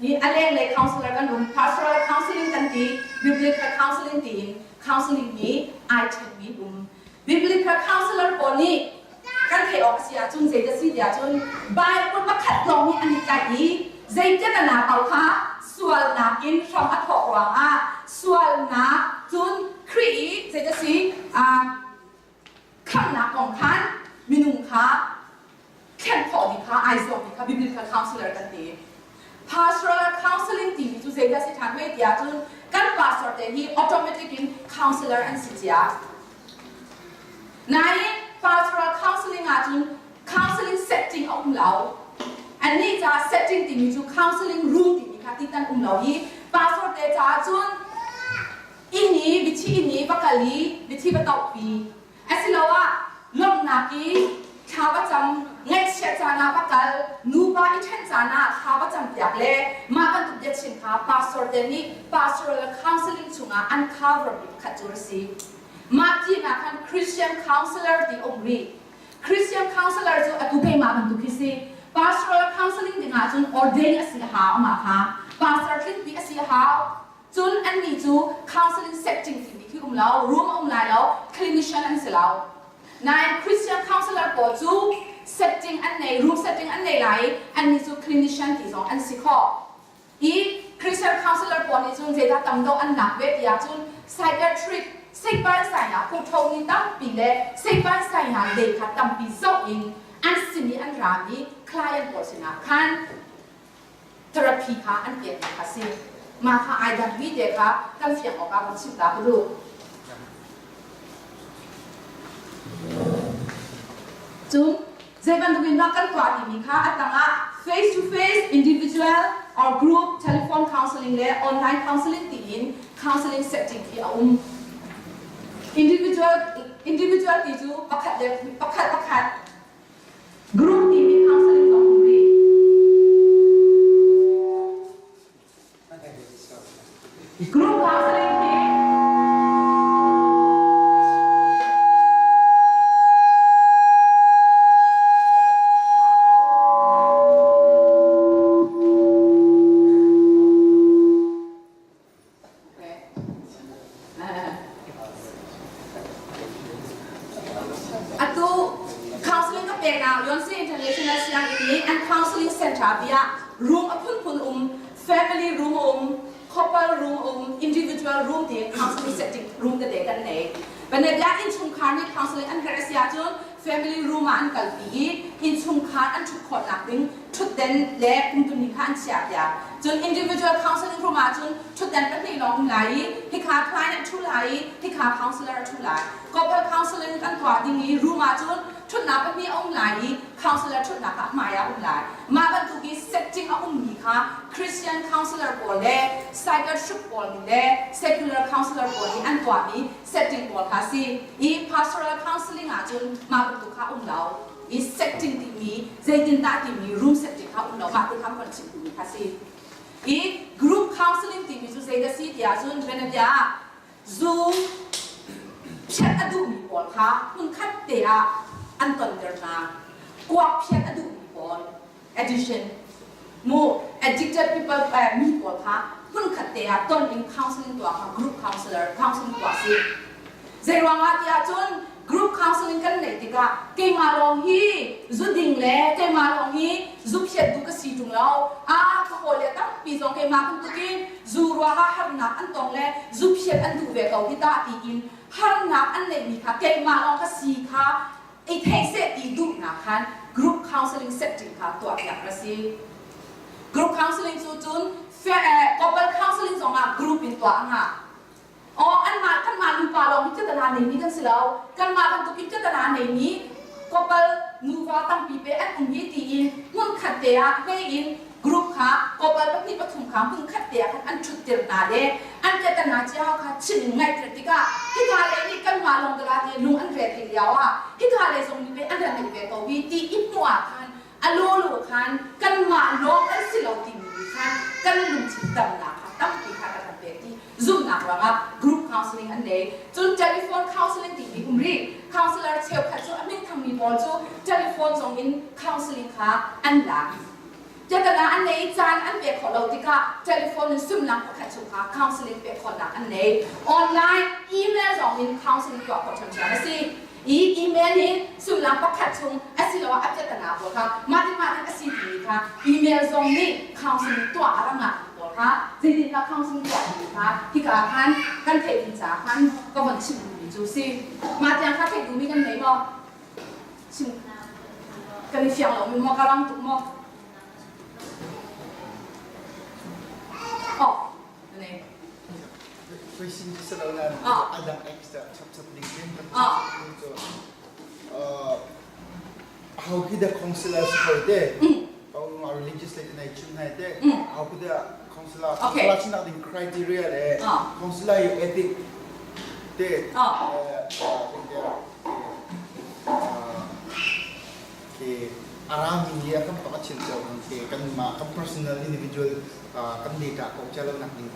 i a lenglei counselor kan um pastoral counseling kan ti biblical counseling tiin counseling hi ai ṭhenmi um biblical counselor pawl nih kan theih awk a si ahcun zeidah si tiah cun Bible pakhat lawng nih an i tlaih i zeitiah na paoh kha sualnak in hram a thawk ruangah sualnak cun Khrih i zeidah si khamhnak kong khan minung kha thlen khawh ding kha ai zuammi kha biblical counselor kan ti. Pastoral counseling timi cu zeidah si ṭhan mei tiah cun kan pastor te hi automatic in counselor an si cia. Nain pastoral counseling ahcun counseling setting a um lo. Annih caah setting timi cu counseling room timi kha ti tan um lo i pastor te caah cun inn i bithi inn i va kal i bithi va tohpi asiloah lawmhnak i thla va cam ngaihchiat caan ah va kal nupa i ṭhen caan ah thla va campiak le mah bantuk biachim kha pastor te nih pastoral counseling chungah an cover mi pakhat cu a si. Mah tinak khan Christian counselor ti um rih. Christian counselor cu atu keimah bantuk khi si. Pastoral counseling dingah cun ordain a si a hau amah kha. Pastor tlinpi a si a hau. Cun annih cu counseling setting timi khi um lo, room a um lai lo, clinician an si lo. Nain Christian counselor pawl cu setting an nei, room setting an nei lai i annih cu clinician ti zong an si khawh. I Christian counselor pawl nih cun zeidah tam deuh an lak ve ti ahcun psychiatric sikban sainak kutho ni tampi le sikban sainak lei kha tampi zoh in an sin i an rami client pawl sinah khan therapy kha an pekmi kha si. Mah kha ai dangmi te kha kan fiang awkah kan chimh ta ka duh. Cun zei bantuk in dah kan tuah timi kha a tangah face to face, individual or group telephone counseling le online counseling tiin counseling setting hi a um. Individual individual ti cu pakhat le pakhat pakhat Group timi counseling zong um rih. Group counseling hi Atu counseling ka peknak Yonsei International Sianginn nih an counseling center tiah room a phunphun um, family room um, couple room um, individual room ti counseling setting room tete kan nei. Banabia innchungkhar nih counseling an herh a si ahcun family room ah an kalpi i innchungkhar an ṭhut khawhnak ding ṭhutden le umtuning kha an chiah piak. Cun individual counseling room ah cun ṭhutden pahnih lawng um lai i hika client a ṭhu lai i hika counselor a ṭhu lai. Couple counseling kan tuah ding i room ah cun ṭhutnak pahnih a um lai i counselor ṭhutnak kha a hmai ah a um lai. Mah bantuk i setting a ummi kha Christian counselor pawl le psychiatric pawl nih le secular counselor pawl nih an tuahmi setting pawl kha a si. I pastoral counseling ahcun mah bantuk kha a um lo. I setting timi zeitindah timi room setting kha a um lo. Mah ti kha kan chim duhmi kha a si. I group counseling timi cu zeidah a si ti ahcun bianabia ah zu phiat a duhmi pawl kha hmunkhat te ah an tonter hna. Kuak phiat a duhmi pawl addiction mu addicted people mi pawl kha hmunkhat te ah ton in counseling tuah kha group counselor counseling tuah si. Zei ruangah ti ahcun group counseling kan neih tikah keimah lawng hi zu ding le keimah lawng hi zu phiat duh ka si ṭung lo. Ah ka hawi le tampi zong keimah bantukin zu ruangah harnak an tong le zu phiat an duh ve ko hi tah tiin harnak an neihmi kha keimah lawng ka si kha i theih seh ti duhnak khan group counseling setting kha tuahpiak a si. Group counseling cu cun couple counseling zongah group in tuah a ngah. Aw anmah kanmah nupa lawng hi catana neimi kan si lo. Kanmah bantukin catana neimi couple nuva tampi pe an um hi tiin hmunkhat te ah hlei in group kha couple pahnih pathum kha hmunkhat te ah khan an ṭhuttir hna le an catana cio kha chim in ngaihter tikah hika lei nih kanmah lawng dala ti lung an re thei lio ah hika lei zong nih pe an ra nei ve ko hi ti i hmuh ah khan a lawlaw khan kanmah lawng kan si lo timi nih khan kan lungthin damnak kha tampi kha a kan pek ti zumhnak ruangah group counseling an nei. Cun telephone counseling timi um rih. Counselor cheukhat cu a minthangmi pawl cu telephone zong in counseling kha an lak. Tiatana an nei caan an pek khawh lo tikah telephone in sumnak pakhat chung kha counseling pek khawhnak an nei. Online email zong in counseling tuah khawh ṭhiamṭhiam a si. I email hi sullam pakhat chung asiloah a piahtana pawl kha mah tin mah tin a si timi kha email zong nih counseling tuah a rak ngah pawl kha zeitindah counseling tuah timi kha hika khan kan theih ding caah khan ka von chim duhmi cu si. Mah tiang kha theih duhmi kan ngei maw? Chim kan i fiang lo mi maw ka rang tuk maw? Oh, ne. Question cu si lo nain a dang extra chapchap ding in kan cu how khi dah councilor si kho te religious lei nai chim nai te how khi dah councilor councilor chinak ding criteria le councilor i ethic te ke arami hi kan pak chin cho ke kan ma kan personal individual kan data ko chalo nak ding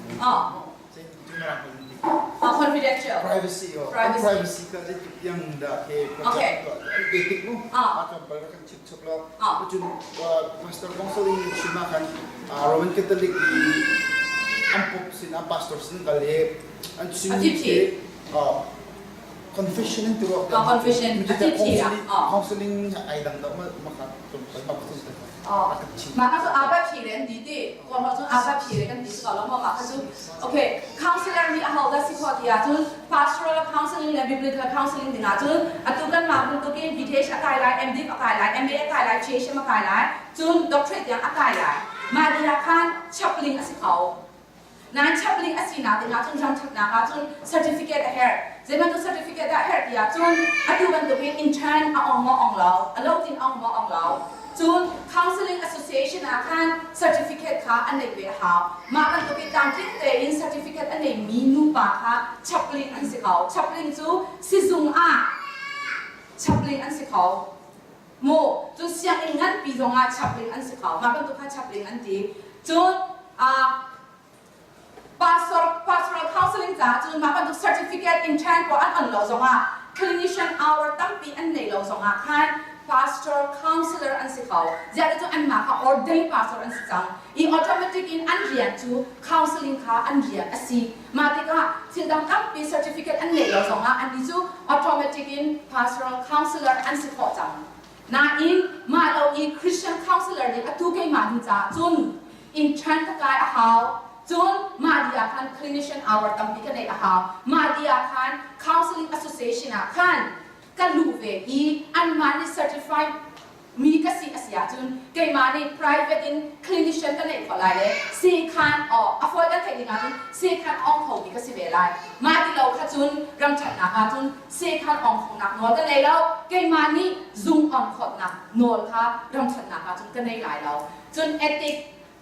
Confidential. Privacy oh. Privacy. Privacy ka zei tuk yang da ke Okay. Etik mu. Ah. Kan pal kan chip chop lo. Ah. Cun Pastor Counseling chima kan Roman Catholic i an pope sin a pastor sin kal he an chim ke confession in tiro Confession. Counseling ai dang da ma ma kha Mah kha cu aa phi le an ti ti. Kawl cun aa phi le kan ti si ko lo maw mah kha cu. Okay, counselor nih ahodah si khawh ti ahcun pastoral counseling le biblical counseling ding ahcun atu kanmah bantukin BTH a kai lai, MDiv a kai lai, MA a kai lai, PhD a kai lai, cun doctorate tiang a kai lai. Mah dih ah khan chaplain a si kho. Nain chaplain a sinak ding ahcun ramṭhatnak ahcun certificate a herh. Zei bantuk certificate dah a herh ti ahcun atu bantukin intern a ong maw ong lo, a lo tin ong maw ong lo. Cun Counseling Association ah khan certificate kha an neih ve a hau. Mah bantukin tlamtling tein certificate a neimi nupa kha chaplain an si ko. Chaplain cu sizung ah chaplain an si kho. Mu, cun sianginn nganpi zongah chaplain an si kho. Mah bantuk kha chaplain an ti. Cun pastor pastoral counseling caah cun mah bantuk certificate intern pawl an on lo zongah clinician hour tampi an nei lo zongah khan pastor counselor an si kho. Ziah cu anmah kha ordained pastor an si cang. I automatic in an rian cu counseling kha an rian a si. Mah tikah thil dang tampi certificate an neih lo zongah annih cu automatic in pastoral counselor an si khawh cang. Nain mah lo i Christian counselor nih atu keimah ding caah cun intern ka kai a hau. Cun mah dih ah khan clinician hour tampi ka neih a hau. Mah dih ah khan counseling association ah khan ka luh ve i anmah nih certified mi ka si a si ahcun keimah nih private in clinician ka neih khawh lai le siikhan or. A fawi kan theih ding ahcun sekhan ong khomi ka si ve lai. Mah ti lo kha cun ram ṭhatnak ahcun sekhan ong khonak nawl ka nei lo. Keimah nih zung on khawtnak nawl kha ram ṭhatnak ahcun ka nei lai lo. Cun ethic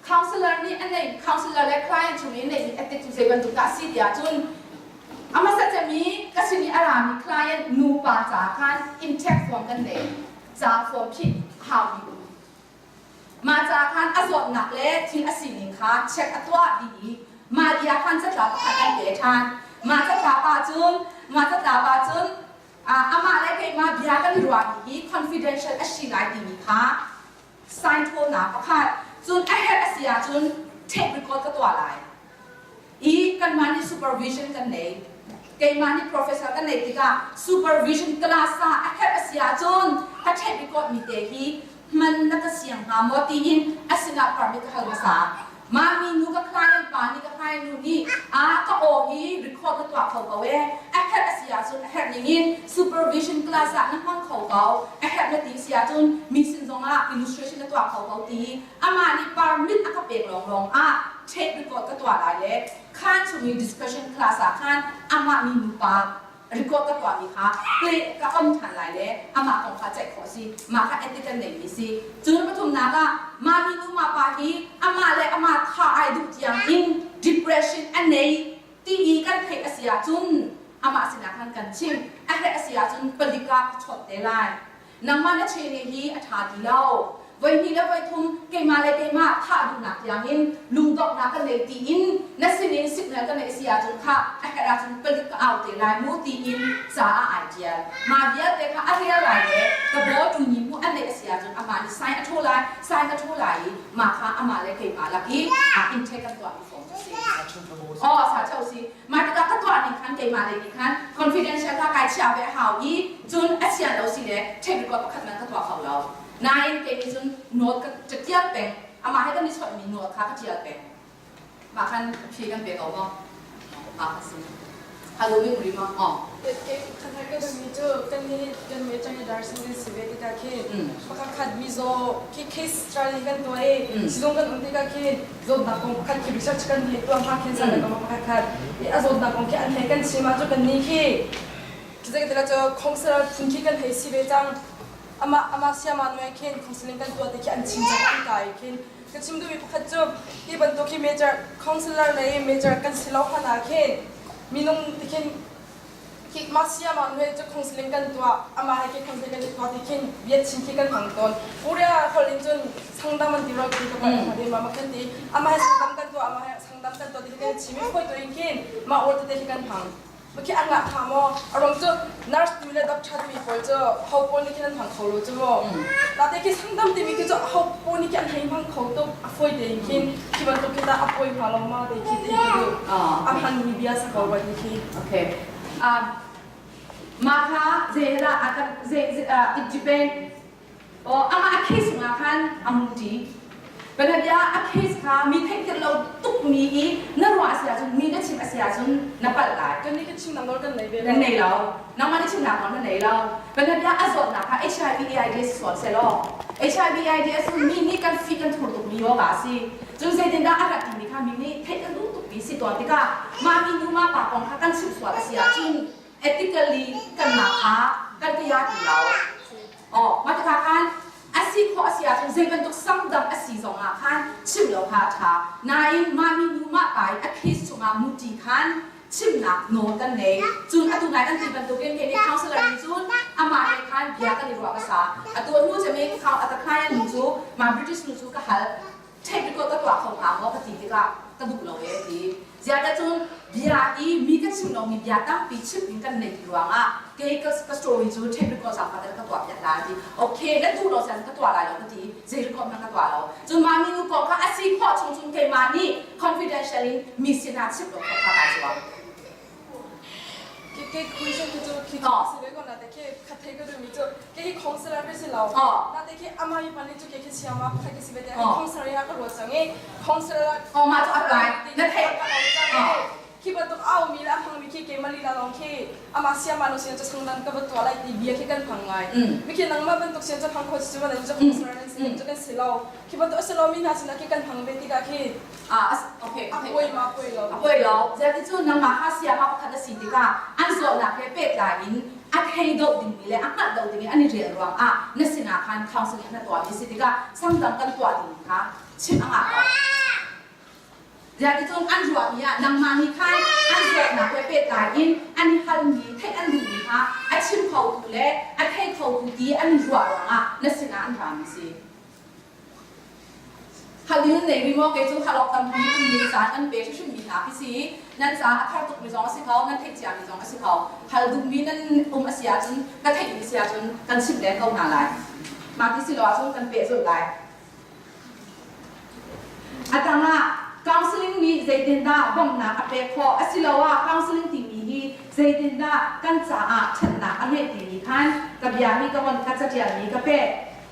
counselor nih a nei counselor le client chung i neihmi ethic cu zei bantuk dah a si ti ahcun a hmasa cemi ka sin i a rami client nupa ca khan intake form kan nei. Ca form phit haumi um. Mah ca khan a zawtnak le thil a sining kha check a tuah dih i mah bia khan catlap pakhat an pe ṭhan. Mah catlap ahcun mah catlap ahcun amah le keimah bia kan i ruahmi hi confidential a si lai timi kha sign ṭhawlnak pakhat. Cun a herh a si ahcun tape record ka tuah lai. I kanmah nih supervision kan nei. Keimah nih professor kan neih tikah supervision class ah a herh a si ahcun ka tape record mi te hi hman na ka siang hnga maw tiin a sinah permit ka hal hmasa. Mah mi nu ka client pa nih ka client nu nih a ka aw hi record na tuah kho ko e a herh a si ahcun a herh ningin supervision class ah na hmang kho ko a herh na ti si ahcun mi sin zongah illustration na tuah kho ko ti amah nih permit a ka pek lawnglawng ah tape record ka tuah lai le khan chung i discussion class ah khan amah mi nupa record ka tuahmi kha play ka on ṭhan lai le amah kong kha ceih khawh a si. Mah kha ethic an neihmi si. Cun pathumnak ah mah mi nu mah pa hi amah le amah tha ai duh tiang in depression a nei ti i kan theih a si ahcun amah sinah khan kan chim. A herh a si ahcun palik ah ka chawnh te lai. Nangmah na chene hi a ṭha ti lo. Voihnih le voithum keimah le keimah thah duhnak tiangin lungdonghnak ka nei tiin na sinin signal ka neih si ahcun khah a herh ahcun palik ka au te lai mu tiin ca ah ai ṭial. Mah vialte kha a rel lai le ka baw ṭunyi mu a neih a si ahcun amah nih sign a ṭhaw lai, sign ka ṭhaw lai i mah kha amah le keimah lak i intake kan tuahmi form cu si. Aw, sa ṭheo si. Mah tikah ka tuah ning khan keimah lei nih khan confidential kha kai chiah ve a hau i cun a sian lo si le tape record pakhat man ka tuah kho lo. Nain kei nih cun note ka ṭial peng. Amah he kan i chawnhmi note kha ka ṭial peng. Mah khan phi kan pe ko maw? Mah kha si. Halo mi muri ma? Oh. Khat mi cu kan nih kan me chang i darsin kan si ve tikah khin pakhat khat mizaw khi case study kan tuah i sizung kan um tikah khin zawtnak kong pakhat khi research kan hei tuah hma khin san kong pakhat khat i a zawtnak kong khi an hei kan chim ahcun kan nih khi zeitila cu counselor phun khi kan hei si ve cang ama ama siama nuai khin counseling kan tuah ti khi an chim cang an kai khin ka chim duhmi pakhat cu hi bantuk hi major counselor lei major kan si lo hlan ah khin minung ti khin khi mah siama nu he cu counseling kan tuah amah he khi counseling kan tuah ti khin bia chim khi kan hmang tawn Korea holh in cun sangdam an ti ro ti ka pa de ma ma kan ti amah he sangdam kan tuah amah he sangdam kan tuah ti kan chim i foi tu in khin mah or tete khi kan hmang khi an ngah kha maw a rong cu nurse tu le doctor tu pawl cu ho pawl nih khin an hmang kho lo cu mu ta te khi sangdam timi khi cu ho pawl nih khi an hei hmang kho tuk a foi te in khin khi bantuk khi ta a poi hnga lo ma te khi te khi a hman mi bia sa ko ba ti khi Okay. Mah kha zeidah a kan zei it depend. Oh, amah a case nga khan a muti. Panabia a case kha mi theih lo tuk mi i na ruah a si ahcun mi na chim a si ahcun na palh lai. Kan nih kan chimnak nawl kan nei ve lo. Kan nei lo. Nangmah na chimnak nawl na nei lo. Panabia a zawtnak kha HIV AIDS sual selaw. HIV AIDS cu mi nih kan fi kan thur tuk mi yoga a si. Cun zeitindah a rat timi kha mi nih theih kan duh tukmi si tawn tikah mah mi nu mah pa kong kha kan chimh sual a si ahcun ethically kanmah kha kan kaya ti lo. Oh, mah tikah khan a si khawh a si ahcun zei bantuk samdang a si zongah khan chim lo kha a ṭha. Nain mah mi nu mah pa i a case chungah muṭi khan chimnak nawl kan nei. Cun atu nai kan ti bantukin hi nih counselor nih cun amah he khan bia kan i ruah hmasa. Atu a hnu cem i a client nu cu mah British nu cu ka hal. Tape record ka tuah kho hnga maw ka ti tikah ka duh lo ee ti. Ziah cun bia i mi ka chim lomi bia tampi chim in kan nei ti ruangah kei ka, ka story cu tape record zaangfah ka tuah piak la ti. Okay, na duh lo sian ka tuah lai lo ka ti. Zei record hmanh ka tuah lo. Cun mah minu kong kha a si khawh chung cun keimah nih confidential in mi sinah chim lo khawh kha kai zuam. Ke question cu khi si ve ko na te khi khat thei ka duh mi cu ke hi khong sala ve si lo na te khi ama mi pan cu ke khi siama khat ke si ve te khong sala ya ka ruat chang i khong sala oh ma chu apply na thei. Khi bantuk a aumi le a hmangmi khi keimah lila lawng khi amah siamah lo sin cu sangdang ka va tuah lai ti bia khi kan hmang ngai. Mikhi nangmah bantuk sin cu hmang kho cu nan cu counselor nan si cu kan si lo. Khi bantuk a si lomi hna sinah khi kan hmang ve tikah khi Ah, okay, a poi ma poi lo. A poi lo. Zeiti cu nangmah kha siama pakhat na si tikah an zawtnak he pehtlai in a thei deuh dingmi le a hngalh deuh dingmi an i rial ruangah na sinah khan counseling na tuahmi si tikah sangdang kan tuah ding kha chimh a ngah ko. Zeticun an ruahmi ah nangmah nih khan an zawtnak he pehtlai in an i halmi, theih an duhmi kha a chim khotu le a thei khotu ti an i ruah ruangah na sinah an rami si. Hal in nei rih maw kei cu hal awk tampi um ni caan an pe hrimhrimmi hna khi si. Nan caah a thar tukmi zong a si kho, nan theih ciami zong a si kho. Hal duhmi nan um a si ahcun, ka theihmi si ahcun kan chimh len ko hna lai. Mah ti si lo ahcun kan pehzulh lai. A tangah counseling nih zeitindah bawmhnak a pek khawh asiloah counseling timi hi zeitindah kan caah ṭhatnak a ngeih timi khan ka bia hi ka von ka caṭialmi ka pek.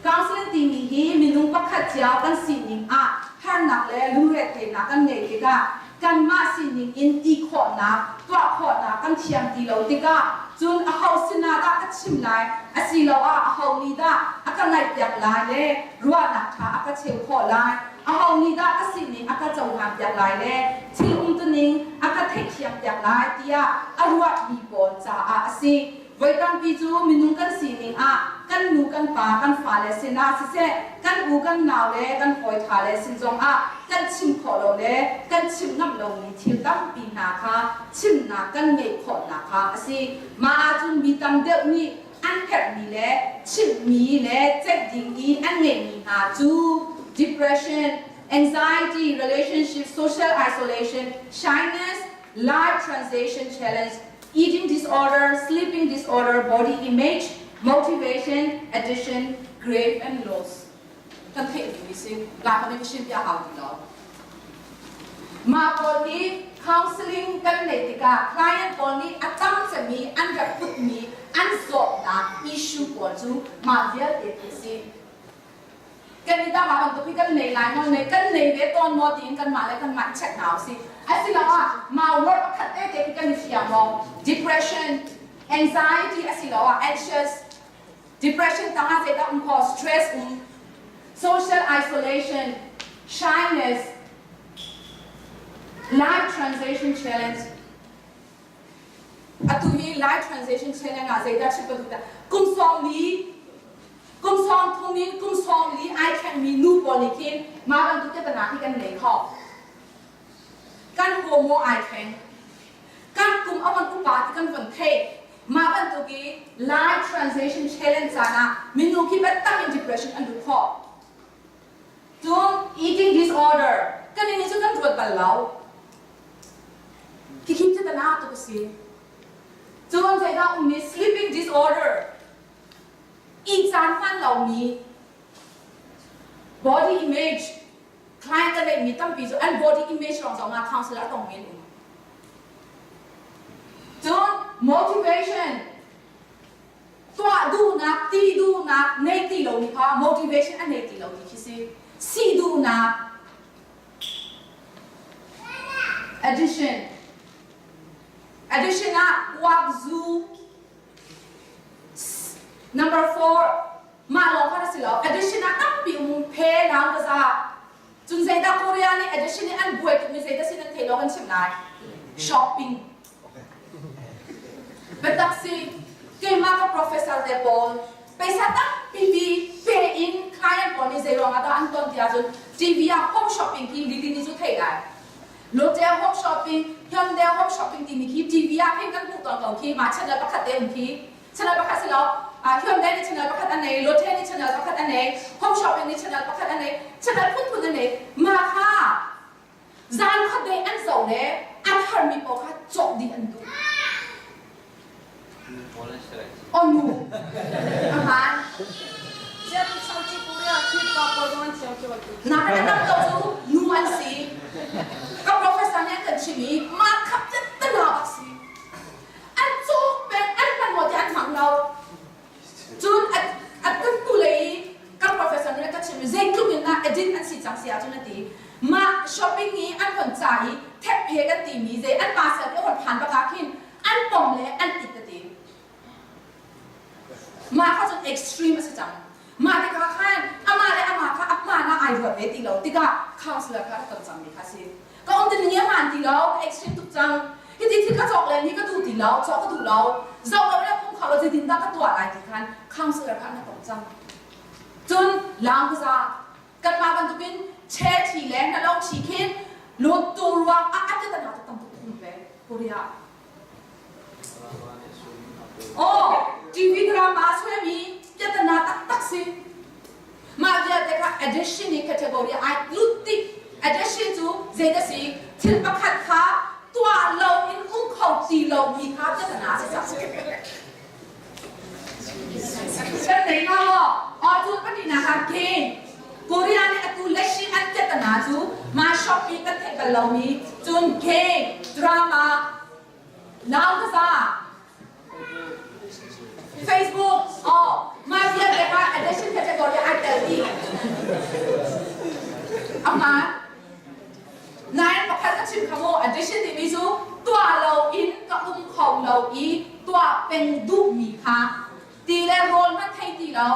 Counseling timi hi minung pakhat cio kan sining ah harnak le lungretheihnak kan ngeih tikah kanmah sining in ti khawhnak, tuah khawhnak kan thiam ti lo tikah cun aho sinah dah ka chim lai asiloah aho nih dah a ka ngaihpiak lai le ruahnak ṭha a ka cheu khawh lai, aho nih dah ka sining a ka cohlanpiak lai le thil umtuning a ka theihthiampiak lai tiah a ruatmi pawl caah a si. Voi tampi cu minung kan sining ah kan nu kan pa kan fale sinah siseh kan u kan nau le kan hawi ṭha le sin zongah kan chim khawh lo le kan chim ngam lomi thil tampi hna kha chimnak kan ngeih khawhnak kha a si. Mah ahcun mi tam deuh nih an herhmi le chimhmi le ceih ding i an ngeihmi hna cu depression, anxiety, relationship, social isolation, shyness, life transition challenge, eating disorder, sleeping disorder, body image, motivation, addiction, grief and loss. Kan theih dingmi si. La kan i sia hau ti lo. Mah pawl hi counseling kan neih tikah client pawl nih a tam cemmi an rak putmi an zawtnak issue pawl cu mah vialte khi si. Kan i dang ah bantuk hi kan nei lai maw nei kan nei ve tawn maw tiin kanmah le kanmah i check hna usih. Asiloah mah word pakhat te te khi kan i fiang maw? Depression, anxiety asiloah anxious, depression tangah zeidah um kho? Stress um, social isolation, shyness, life transition challenge, Atu hi Lai Translation Channel ah zeidah chim ka duh dah kum sawm li kum sawm thum in kum sawm li ai thlengmi nu pawl nih khin mah bantuk tetana hi kan nei kho. Kan homo ai thleng. Kan kum a von upa ti kan von theih. Mah bantuk i Lai Translation Challenge caan ah minu khi biatak in depression an lut khawh. Cun eating disorder kan ini cu kan ruat bal lo. Khikhi cu tana tuk a si. Cun zeidah ummi sleeping disorder, ih caan hman lomi, body image, client ka neihmi tampi cu an body image lawng zong ah counselor a tongmi an um. Cun motivation, tuah duhnak, ti duhnak nei ti lomi kha motivation a nei ti lo ti khi si. Si duhnak, Addition. Addition ah kuak zu. Number 4 mah lawng kha si lo. Addition ah tampi um phe lam ka za. Cun zeidah Korea nih addition nih an buai tukmi zeidah sin an thei lo kan chimh lai. Shopping. Biatak si keimah ka professor te pawl Phaisa tampi pi pe in client pawl nih zei ruangah dah an ton ti ahcun TV ah home shopping khi lili nih cu theih lai. Lotte home shopping, Hyundai home shopping timi khi TV ah khin kan hmuh tawn ko khi mah channel pakhat te um khi. Channel pakhat si lo, Hyundai nih channel pakhat a nei, Lotte nih channel pakhat a nei, home shopping nih channel pakhat a nei, channel phunphun a nei. Mah kha Zan khuadei an zoh le an harmi paoh kha cawk dih an duh. Oh nu. Ahan. Na kan tam to cu nu an si. Ka professor nih an kan chim i mah khap te na bak si. An cawk peng an hman maw ti an hmang lo. Cun a a kan hnulei i kan professor nih a ka chimh i zeitluk in dah edit an si cang si ahcun a ti. Mah shopping i an von ca i thek. he kan timi zei an pa sal te hon phan bak ah khin an pom le an it tete. Mah kha cun extreme a si cang. Mah tikah khan amah le amah kha a hmaan ah ai ruat ve ti lo tikah counselor kha a ton cangmi kha a si. Ka um ti ning hmaan ti lo, ka extreme tuk cang. Hiti thil ka cawk len hi ka duh ti lo, cawk ka duh lo. Zoh lo le um kho lo zeitin dah ka tuah lai ti khan counselor kha na ton cang. Cun lang ka za kanmah bantukin che thi le na lo thi khin lut tu ruang ah a ti ta tam tuk um ve Korea. Oh, TV drama suami piatana taktak si. Mah vialte kha addiction i category ai lut tik. Addiction cu zeidah si? Thil pakhat kha tuah lo in um kho ti lo mi kha piatana si cang. Kan nei hnga maw? Aw cu pahnihnak ah game. Korea nih atu leshi an piatana cu mah shop i kan theih bal lomi cun game, drama, Naukaza, Facebook, oh, mah vialte kha addiction category ai tel dih. Aman. Nain pakhat ka chim kha mu, addiction timi cu tuah lo in ka um kho lo i tuah peng duhmi kha ti le rawl hmanh thei ti lo,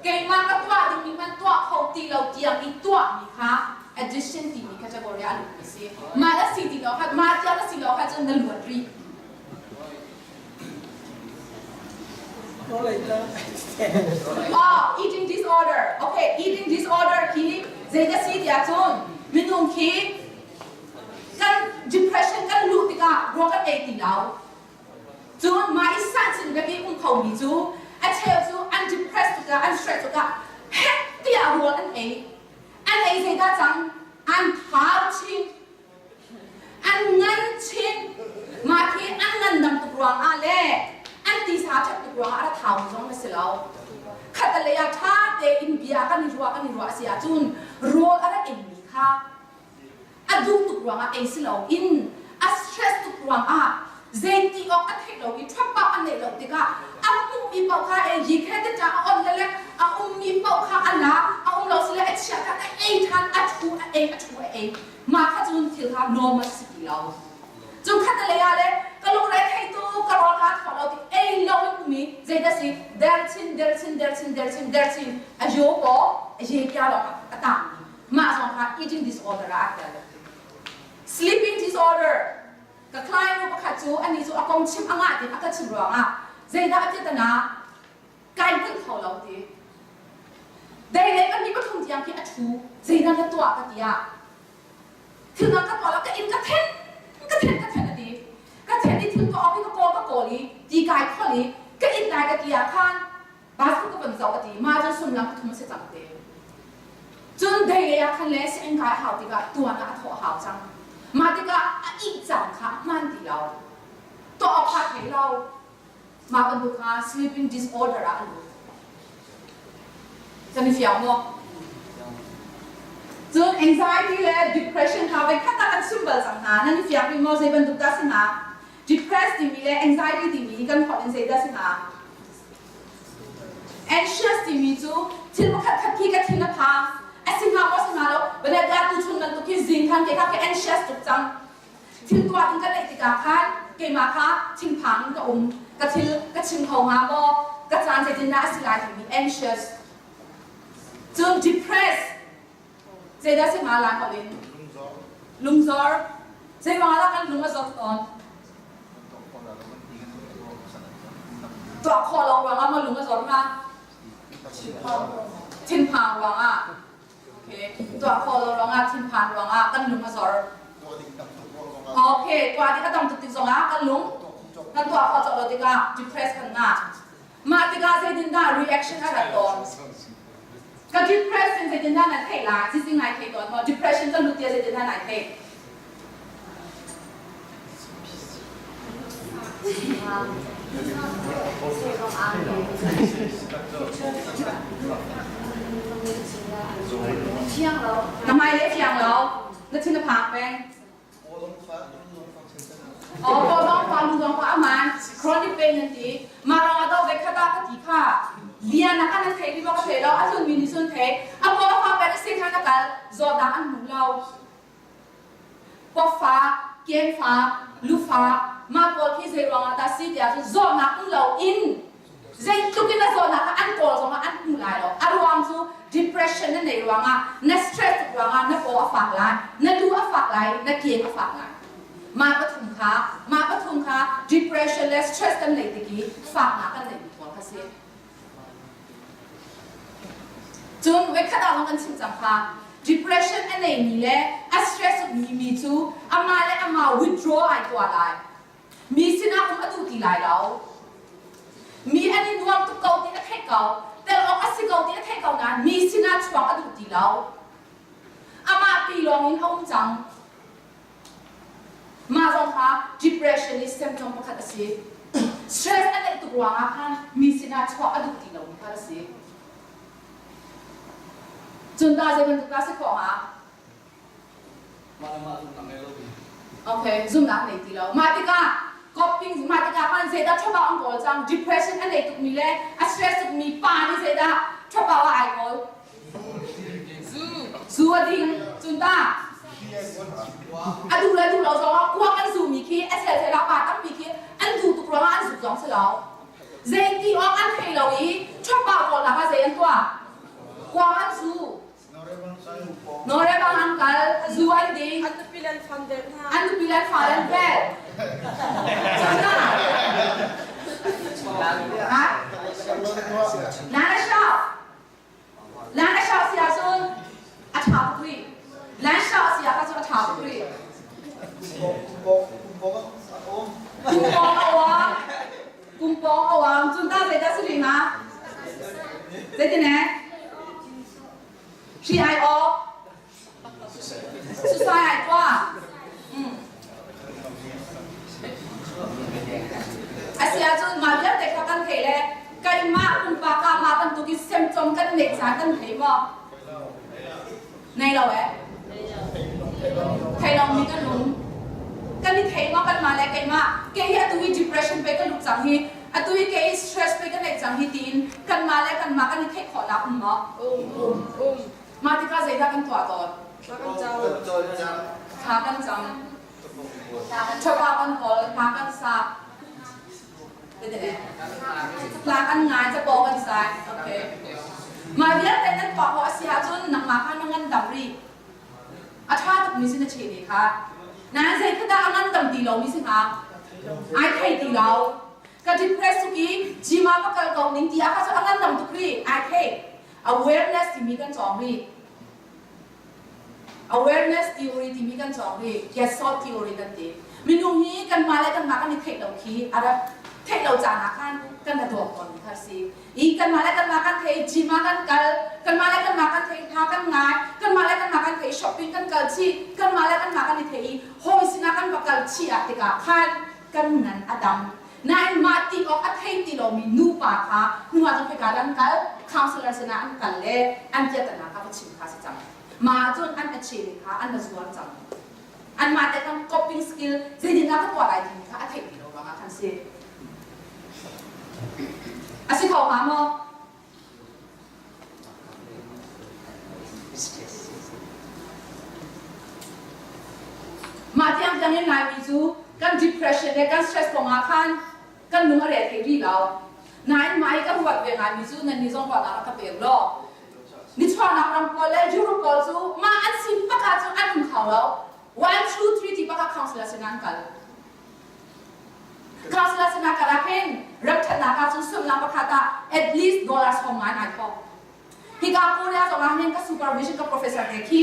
keimah ka tuah dingmi hmanh tuah kho ti lo tiang i tuahmi kha addiction timi category ah a lutmi si. Mah na si ti lo kha, mah tiang na si lo kha cun na luat rih. Oh, eating disorder. Okay, eating disorder khi zei na si tiah cun minung khi kan depression kan luh tikah ruak kan ei ti lo. Cun mah i sahcin biapi um khomi cu a cheu cu an depressed tikah an stress tikah hek tiah rawl an ei. An ei zeidah cang? An thau chin. An ngan chin. Mah khi an ngandam tuk ruangah le an tisa ṭhat tuk ruangah a ra thaumi zong a si lo. Khatalei ah ṭha tein bia kan i ruah kan i ruah a si ahcun rawl a rak eimi kha a duh tuk ruangah ei si loin a stress tuk ruangah zeiti awk a theih lo i ṭhapah a neih lo tikah a hmuhmi paoh kha ei yi khe te a on le le a ummi paoh kha a la a um lo sile a chiah kha a ei ṭhan a ṭhu a ei a ṭhu a ei mah kha cun thil kha normal si ti lo cun khat lei ah le ka lungre thei tu ka rawl ka thaw lo ti ei lo in umi zeidah si der chin der chin der chin der chin der chin a yo paw a ye kya lo a tang mah zong kha eating disorder ah a tel. Sleeping disorder ka client nu pakhat cu ani cu a kong chim a ngah tin a ka chim ruangah zeidah a titana kai hngilh kho lo ti. Dei le kan ni pathum tiang khi a ṭhu zeidah na tuah ka ti ah thil dang ka tuah lo ka inn ka then ka then ka then a ti ka then i thil tuah awk hi ka kawl ka kawl i ti kai khol i ka inn lai ka ti ah khan Bathroom ka van zoh a ti mah cun sullam pathum a si cang te. Cun dei lei ah khan le sianginn kai a hau tikah tuan ah a thawh a hau cang. Mah tikah a ih caan kha a hmaan ti lo. Tuah awk kha thei lo. Mah bantuk kha sleeping disorder ah a lut. Kan i fiang maw? Cun anxiety le depression kha voi khat ah kan chim bal cang hna. Nan i fiang rih maw? Zei bantuk dah si hna? Depressed timi le anxiety timi hi kan holh in zei dah si hna? Anxious timi cu thil pakhat khat khi ka thin a phang. A si hnga maw si hnga lo, banat ah tuchun bantuk hi zing khan ke kha ka anxious tuk cang. Thil tuah ding ka neih tikah khan keimah kha thinphang in ka um. Ka thil ka chim kho hnga maw? Ka caan zeitindah a si lai timi anxious. Cun depressed zeidah si hnga lai holh in? Lungzor. Zeiruangah dah kan lung a zor tawn? Tuah khawh lo ruangah maw lung a zor hnga? Thinphang ruangah. Okay. Tuah khawh lo ruangah, thinphan ruangah kan lung a zor. Okay, tuah ding a tam tuk tik zongah kan lung kan tuah khawh cawk lo tikah depress kan ngah. Mah tikah zeitindah reaction a rat tawn? Ka depress in zeitindah nan theih lai? Cizing nai thei tawn maw? Depression ka lut tia zeitindah nai theih? Na hmai le fiang lo, na thin a phak peng. Aw zong fa lu zong fa aman chronic pain an ti mah rong ah dawh ve khat ah ka ti kha lian ah kan an thei ti maw ka thei lo a hlun mi nih cun thei a paw fa pek a si khan a kal zawtnak an hmu lo paw fa. Keng fak, lu fak, mah pawl khi zei ruangah dah si tiah cun zawtnak um lo in zeitluk in na zawtnak kha an kawl zongah an hmu lai lo. A ruang cu depression na neih ruangah, na stress tuk ruangah na paw a fak lai, na lu a fak lai, na keng a fak lai. Mah pathum kha, mah pathum kha depression le stress kan neih tik i faknak kan neihmi pawl kha si. Cun voikhat ah zong kan chim cang kha depression a neimi le a stress mi mi cu amah le amah withdraw ai tuah lai. Mi sinah um a duh ti lai lo. Mi an i nuam tuk ko ti a theih ko, tel awk a si ko ti a theih ko nain mi sinah chuak a duh ti lo. Amah pi lawng in a um cang. Mah zong kha depression i symptom pakhat a si. Stress a neih tuk ruangah khan mi sinah chuah a duh ti lomi kha a si. Cun ta zei bantuk dah si khawh hnga? Mah le mah zumhnak ngei lo ti. Okay, zumhnak nei ti lo. Mah tikah coping mah tikah khan zeidah ṭhabau an kawl cang? Depression a nei tukmi le a stress tukmi pa nih zeidah ṭhabau ah ai kawl? Zu a ding. Cun ta a duh le duh lo zong ah kuak an zumi khi a chel chel ah pa tampi khi an duh tuk ruangah an zuk zong si lo. Zei ti awk an thei lo i ṭhapa kawlnak ah zei an tuah? Kuak an zu. Nore bang an kal, zu an ding. An nupi le an fan vel hna. An nupi le an fa an vel. Cun ta Ha? Nana shop. Lan a shah si ahcun a ṭha tuk rih. Lan shah si ah cun a ṭha tuk rih. Kumpong a uang. Kumpong a uang. Cun ta zeidah si rih hnga? Zeitin eh? Hri ai aw. Susai ai tuah. A si ahcun mah vialte kha kan thei le keimah pumpak ah mah bantuk i semcom kan neih caan kan thei maw? Nei lo eh? Thei lomi kan um. Kan i thei maw kanmah le keimah kei hi atu hi depression pe ka lut cang hi atu hi kei stress pe ka neih cang hi tiin kanmah le kanmah kan i theih khawhnak um maw? Um. Um. Mah tikah zeidah kan tuah tawn? Thla kan cam. Thla kan cam. Ṭhapa kan kawl, hla kan sa. Hla kan ngai, capo kan sai. Okay. Mah vialte nan tuah khawh a si ahcun nangmah kha na ngandam rih. A ṭha tukmi si na ṭhe kha. Nain zei kha dah a ngandam ti lomi si hnga? Ai thei ti lo. Ka depress tuk i gym ah va kal ko ning ti ah kha cu a ngandam tuk rih. Ai thei. Awareness timi kan cawng rih. Awareness theory timi kan cawng rih. Gestalt theory kan ti. Minung hi kanmah le kanmah kan i theih lo khi a rak theih lo caan ah khan kan ra dawk tawnmi kha a si. I kanmah le kanmah kan thei, gym ah kan kal, kanmah le kanmah kan thei, hna kan ngai, kanmah le kanmah kan thei, shopping kan kal chih, kanmah le kanmah kan i thei i hawi sinah kan va kal chih ah tikah khan kan ngan a dam. Nain mah ti awk a thei ti lomi nupa kha hnu ah cun khoika dah an kal? Counselor sinah an kal le an piahtana kha va chim kha si cang. Mah cun an achieve kha an va zuar cang. Anmah te kan coping skill zeitindah ka tuah lai timi kha a theih ti lo ruangah khan si. A si kho hnga maw? Mah tiangtiang in Laimi cu kan depression le kan stress kong ah khan kan lung a re thei rih lo. Nain mah hi ka ruat ve ngaimi cu nannih zong ruahnak rak ka pek law. Nichuahnak ram pawl le Europe pawl cu mah an sin bak ah cun an um kho lo. One, two, three ti bak ah council sin an kal. Council sinah kal ah khin ramṭhatnak ah cun sumnak pakhat ah at least dollar sawm ngai ai thawk. Hika Korea zong ah hin ka supervision ka professor te khi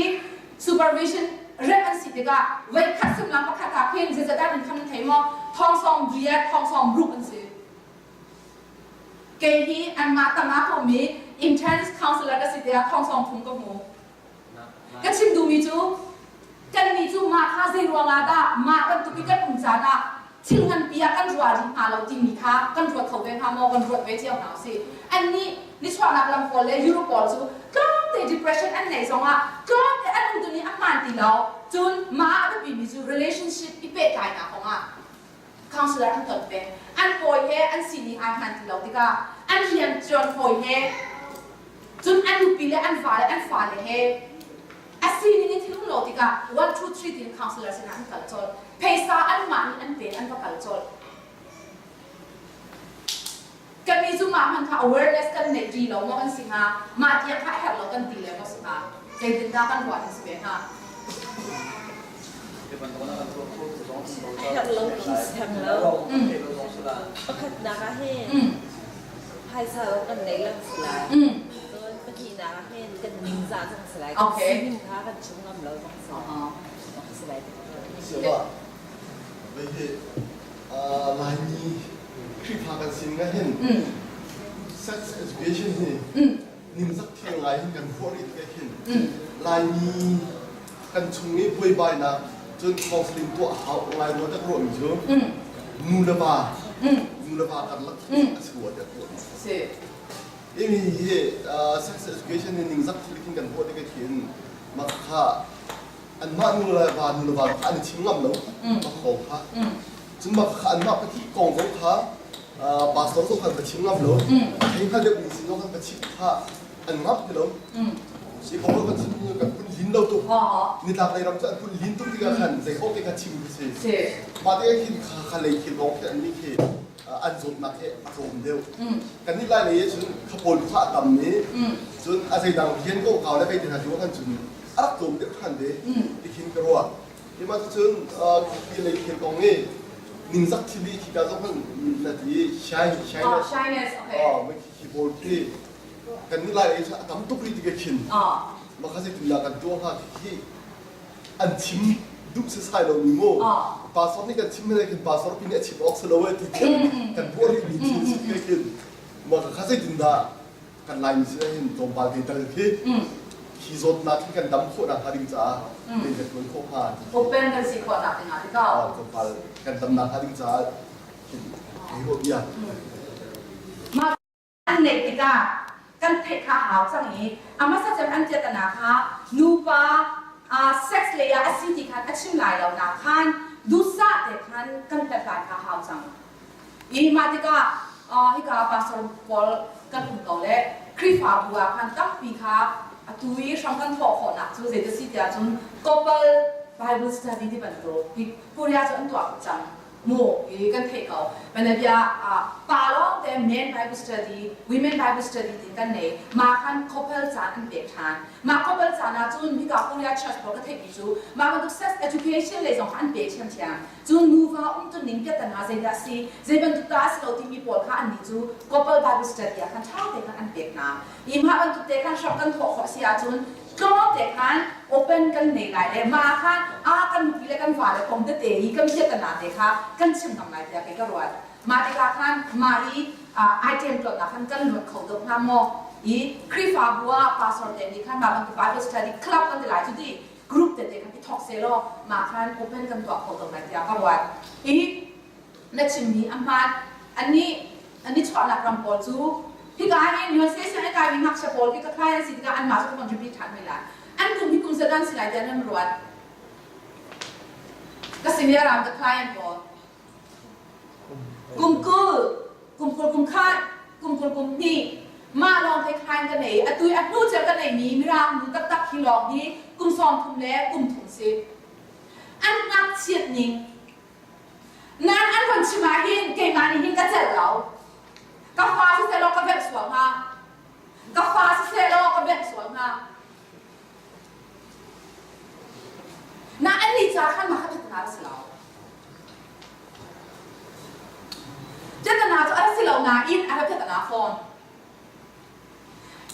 supervision rep an si tikah voi khat sumnak pakhat ah khin zeizat in kham nan thei maw thong sawm riat thong sawm ruk an si. Kei hi anmah tangah ka um i entrance counselor ka si tiah thong sawm thum ka hmu. Ka chim duhmi cu kannih cu mah kha zei ruangah dah mah bantuk i kan um caan ah thil nganpi ah kan ruah rih hnga lo timi kha kan ruat kho ve hnga maw kan ruat ve cio hna usih. Annih nichuahnak lam pawl le Europe pawl cu tlawmte depression an neih zongah tlawmte an um tu nih a hmaan ti lo. Cun mah a biapimi cu relationship i pehtlainak kongah counselor an ton peng. An hawi he an sining ai hmaan ti lo tikah an rian ṭuan hawi he cun an nupi le an va le an fale he. A sining in thil um lo tikah 1 2 3 tiin counselor sinah an kal colh. Phaisa anmah nih an pe an va kal colh. Kannih cu mah hmanh kha awareness kan neih ṭi lo maw kan si hnga? Mah tiang kha a herh lo kan ti le maw si hnga? Zeitindah kan ruah ding si ve hnga? Herh lo khi siang lo. Pakhatnak ah hin phaisa zong kan nei lo si lai. Cun pahnihnak ah hin kan ningzah zong si lai. Kan sining kha kan chim ngam lo zong si lai. Si lai. Siabah, vei Laimi Khrihfa kan sining ah hin sex education hi ningzak thil ngai hin kan huah rih tikah hin Laimi kan chung i buaibainak cun counseling tuah hau ngai rua tak ruahmi cu nu le va nu le va karlak a si rua tiah ruah si. Imi hi sex education hi ningzak thil khin kan huah tikah hin mah kha anmah nu le va nu le va kha an i chim ngam lo mah kong kha cun mah kha anmah pahnih kong zong kha pastor zong khan va chim ngam lo thei hngal deuh mi sin zong khan va chim kha an ngam ti lo si kong kan chim kan pun lin lo tuk nitlak lei ram cu an pun lin tuk tikah khan zei kong te kha chim khi si mah te khin kha kha lei thil kong khi an nih khi an zawtnak hi a tlawm deuh kan nih lai lei cun khapawl kha a tam i cun a zeidang rian ko kau le vei te hna cu kan cun a rak tlawm deuh ṭhan ve ti khin ka ruah. Hi cun khi lei thil kong i ningzak thil i khika zong hman na ti shine shine oh shyness okay oh ma khi pawl khi kan nih lai ei a tam tuk rih ti ka khin ma kha zei tin kan tuah hnga khi an chim duh sasai lo mi mu pastor nih kan chim le khin pastor pi nih a chim awk si lo e ti khin kan tuah rih mi thil si ti khin ma kha zei tin dah kan Laimi sin ah hin tlawmpal te tal khi hi zawtnak hi kan dam khawh nakhnga ding caah rian kan tuan khawh hnga ti open kan si khawh nak ding ah ti ko tlawmpal kan dam nakhnga ding caah hin hei ruah bia mah an neih tikah kan theih kha hau cang i a hmasa cem an tiatana kha nupa sex lei ah a si ti khan a chim lai lo nak khan duhsah te khan kan hlathlai kha hau cang I mah tikah hika pastor pawl kan um ko le Khrihfabu ah khan tampi kha atu i hram kan thawh khawhnak cu zei si tiah cun couple Bible study ti bantuk hi Korea cu an tuah cang mu hi kan theih ko. Banabia pa lawng te men Bible study, women Bible study tin kan nei. Mah khan couple caan an pek ṭhan. Mah couple caan ah cun hika Korea church pawl ka theihmi cu mah bantuk sex education lei zong kha an pe ṭhiamṭhiam. Cun nuva umtuning piahtana zeidah a si, zei bantuk dah a si lo timi pawl kha annih cu couple Bible study ah khan ṭha te khan an pek hna. I mah bantuk te khan hram kan thawh khawh a si ahcun tlawm te khan open kan nei lai le mah khan a kan nupi le kan va le kong tete i kan piahtana te kha kan chim ngam lai tiah kei ka ruat. Mah tikah khan mah i item tlawtnak khan kan luat kho deuh hnga maw? I Khrihfabu ah pastor te nih khan mah bantuk Bible study club kan ti lai cu ti group tete khan i thawk selaw mah khan open kan tuah kho ko lai tiah ka ruat. Hi na chimmi a hmaan. Annih an i chuahnak ram pawl cu hika hin USA sianginn a kaimi ngakchia pawl khi ka client si tikah anmah cu ka contribute ṭhan hoi lai. An kum hi kum zat an si lai tiah nan ruat. Ka senior ram ka client pawl. Kum 20, kum 20 kum khat, kum 20 kum hnih, mah lawng he khan ka nei. Atu i a hnu cel ka neimi Mirang nu taktak hi lawng hi kum 30 le kum thum si. An ngakchiat ning. Nan an von chim ah hin keimah nih hin ka celh lo. Ka fa siseh law ka velh sual hnga. Ka fa siseh law ka velh sual hnga. Na an nih ca khan mah kha that hna si lo. Piatana cu a ra si lo nain a ra piatana fawn.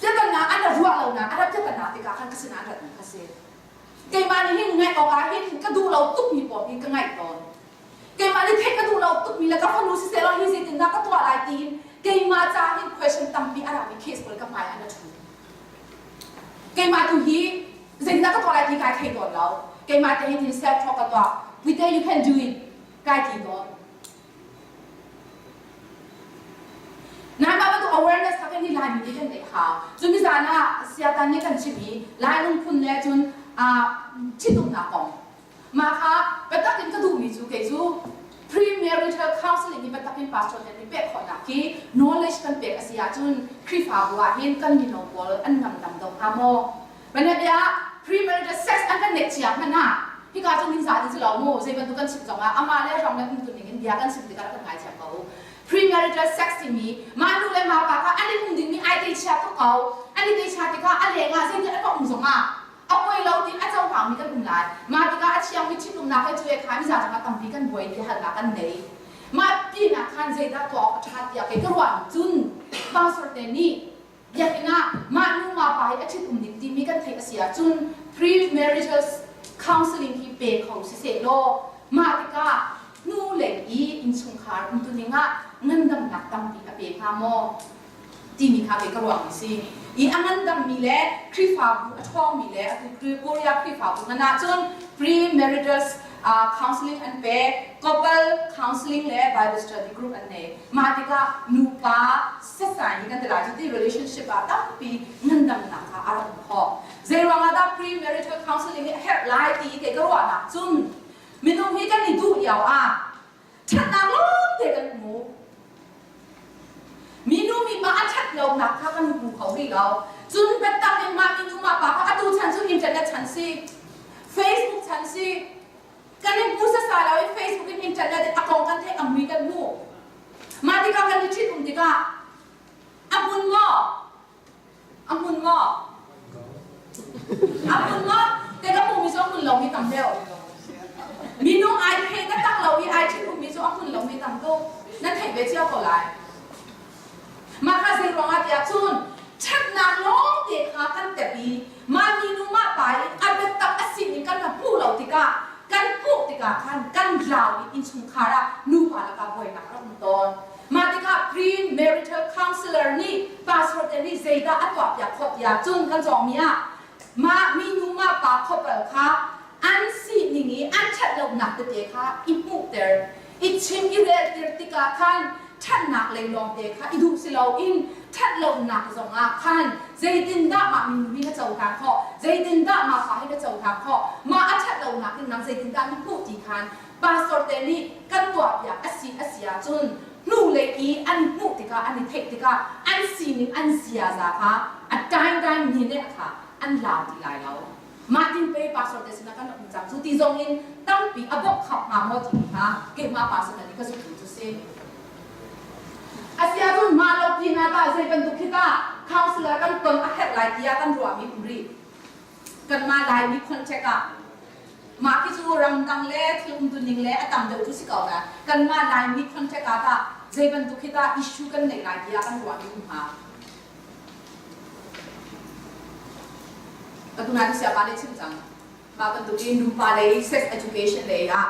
Piatana an ra ruah lo nain a ra piatana tikah khan ka sinah an rat mi kha si. Keimah nih hin ngaih awk ah hin ka duh lo tukmi pawl hi ka ngaih tawn. Keimah nih theih ka duh lo tukmi le ka fanu siseh law hi zeitindah ka tuah lai tiin keimah ca hin question tampi a rami case pawl ka hmai ah na ṭhu. Keimah tu hi zeitindah ka tuah lai ti kai thei tawn lo. Keimah te hin self talk ka tuah. Puite you can do it kai ti tawn. Nangmah bantuk awareness kha kan i Laimi nih kan neih hau. Cun nizan ah siatan nih kan chim i Lai lungphun le cun ṭhitumnak kong. Mah kha biatak in ka duhmi cu kei cu pre-marital counseling hi biatak in pastor te nih pek khawhnak khi knowledge kan pek a si ahcun Khrihfabu ah hin kan mino pawl an ngandam deuh hnga maw? Banabia. Premarital sex an kan neih cia hmanh ah hika cu ningzah ding si lo mu, zei bantuk kan chim zong ah amah le ram le umtu ning in bia kan chim tikah kan ngaithiam ko. Premarital sex timi mah nu le mah pa kha an i um dingmi ai te chia tuk ko. An i te chia tikah a leng ah zeitin an va um zong ah a poi lo tiin a cohlangmi kan um lai. Mah tikah a thiangmi ṭhitumnak he cu he kha miza cungah tampi kan buai ti halnak kan nei. Mah pinah khan zeidah tuah awk a ṭha tiah kei ka ruah cun pastor te nih biakinn ah mah nu mah pa hi a ṭhitum ding timi kan theih a si ahcun pre-marital counseling hi pe kho siseh law mah tikah hnu lei i innchungkhar umtuning ah ngandamnak tampi a pe hnga maw timi kha kei ka ruahmi si. I a ngandammi le Khrihfabu a ṭhawngmi le atu Korea Khrihfabu ngan ahcun pre-marital counseling an pek, couple counseling le Bible study group an nei. Mah tikah nupa setsai hi kan ti lai cu ti relationship ah tampi ngandamnak kha a rak um khawh. Zei ruangah dah pre-marital counseling hi a herh lai ti kei ka ruahnak cun minung hi kan i duh lio ah ṭhatnak lawngte kan hmu. Minu mipa a ṭhat lonak kha kan hmu kho rih lo. Cun biatak in mah minu mah pa kha atu chan cu internet chan si, Facebook chan si, kan in hmu sasa lo i Facebook in internet in a kong kan theih a mui kan hmuh. Mah tikah kan i ṭhit um tikah a hmun maw? A hmun maw? A hmun maw? Te ka hmuhmi cu a hmun lomi tam deuh. Minung ai thei taktak lo i ai ṭhit ummi cu a hmun lomi tam tuk. Na theih ve cio ko lai. Mah kha zei ruangah tiah cun ṭhatnak lawngte kha kan tep i mah minu mah pa i a biatak a sining kan va hmuh lo tikah kan hmuh tikah khan kan tlau i innchungkhar ah nupa lakah buainak a rak um tawn. Mah tikah pre-marital counselor nih pastor te nih zeidah a tuahpiak khawh tiah cun kan cawngmi ah mah minu mah pa couple kha an sining i an ṭhatlonak tete kha i hmuhter i chim i relter tikah khan ṭhatnak lei lawngte kha i duh si loin ṭhatlonak zongah khan zeitindah mah minu hi na cohlan khawh zeitindah mah pa hi na cohlan khawh mah a ṭhatlonak in nang zeitindah na hmuh ti khan pastor te nih kan tuahpiak a si a si ahcun hnulei i an hmuh tikah an i theih tikah an sining an ziaza kha a time ni ne kha an lau ti lai lo mah tin pe pastor te sinah kan um cang cu ti zong in tampi a bawmh khap hnga maw ti kha keimah pastor nih ka zumh cu si Asia cun mah lo ti hna ta zei bantuk khi ta counselor kan ton a herh lai tiah kan ruahmi um rih kanmah Laimi contact ah mah khi cu ramdang le thil umtuning le a tam deuh cu si ko na kanmah Laimi contact ah tah zei bantuk khi dah issue kan neih lai tiah kan ruahmi um hnga Atu na siapa nih chim cang mah bantuk in nupa lei sex education lei ah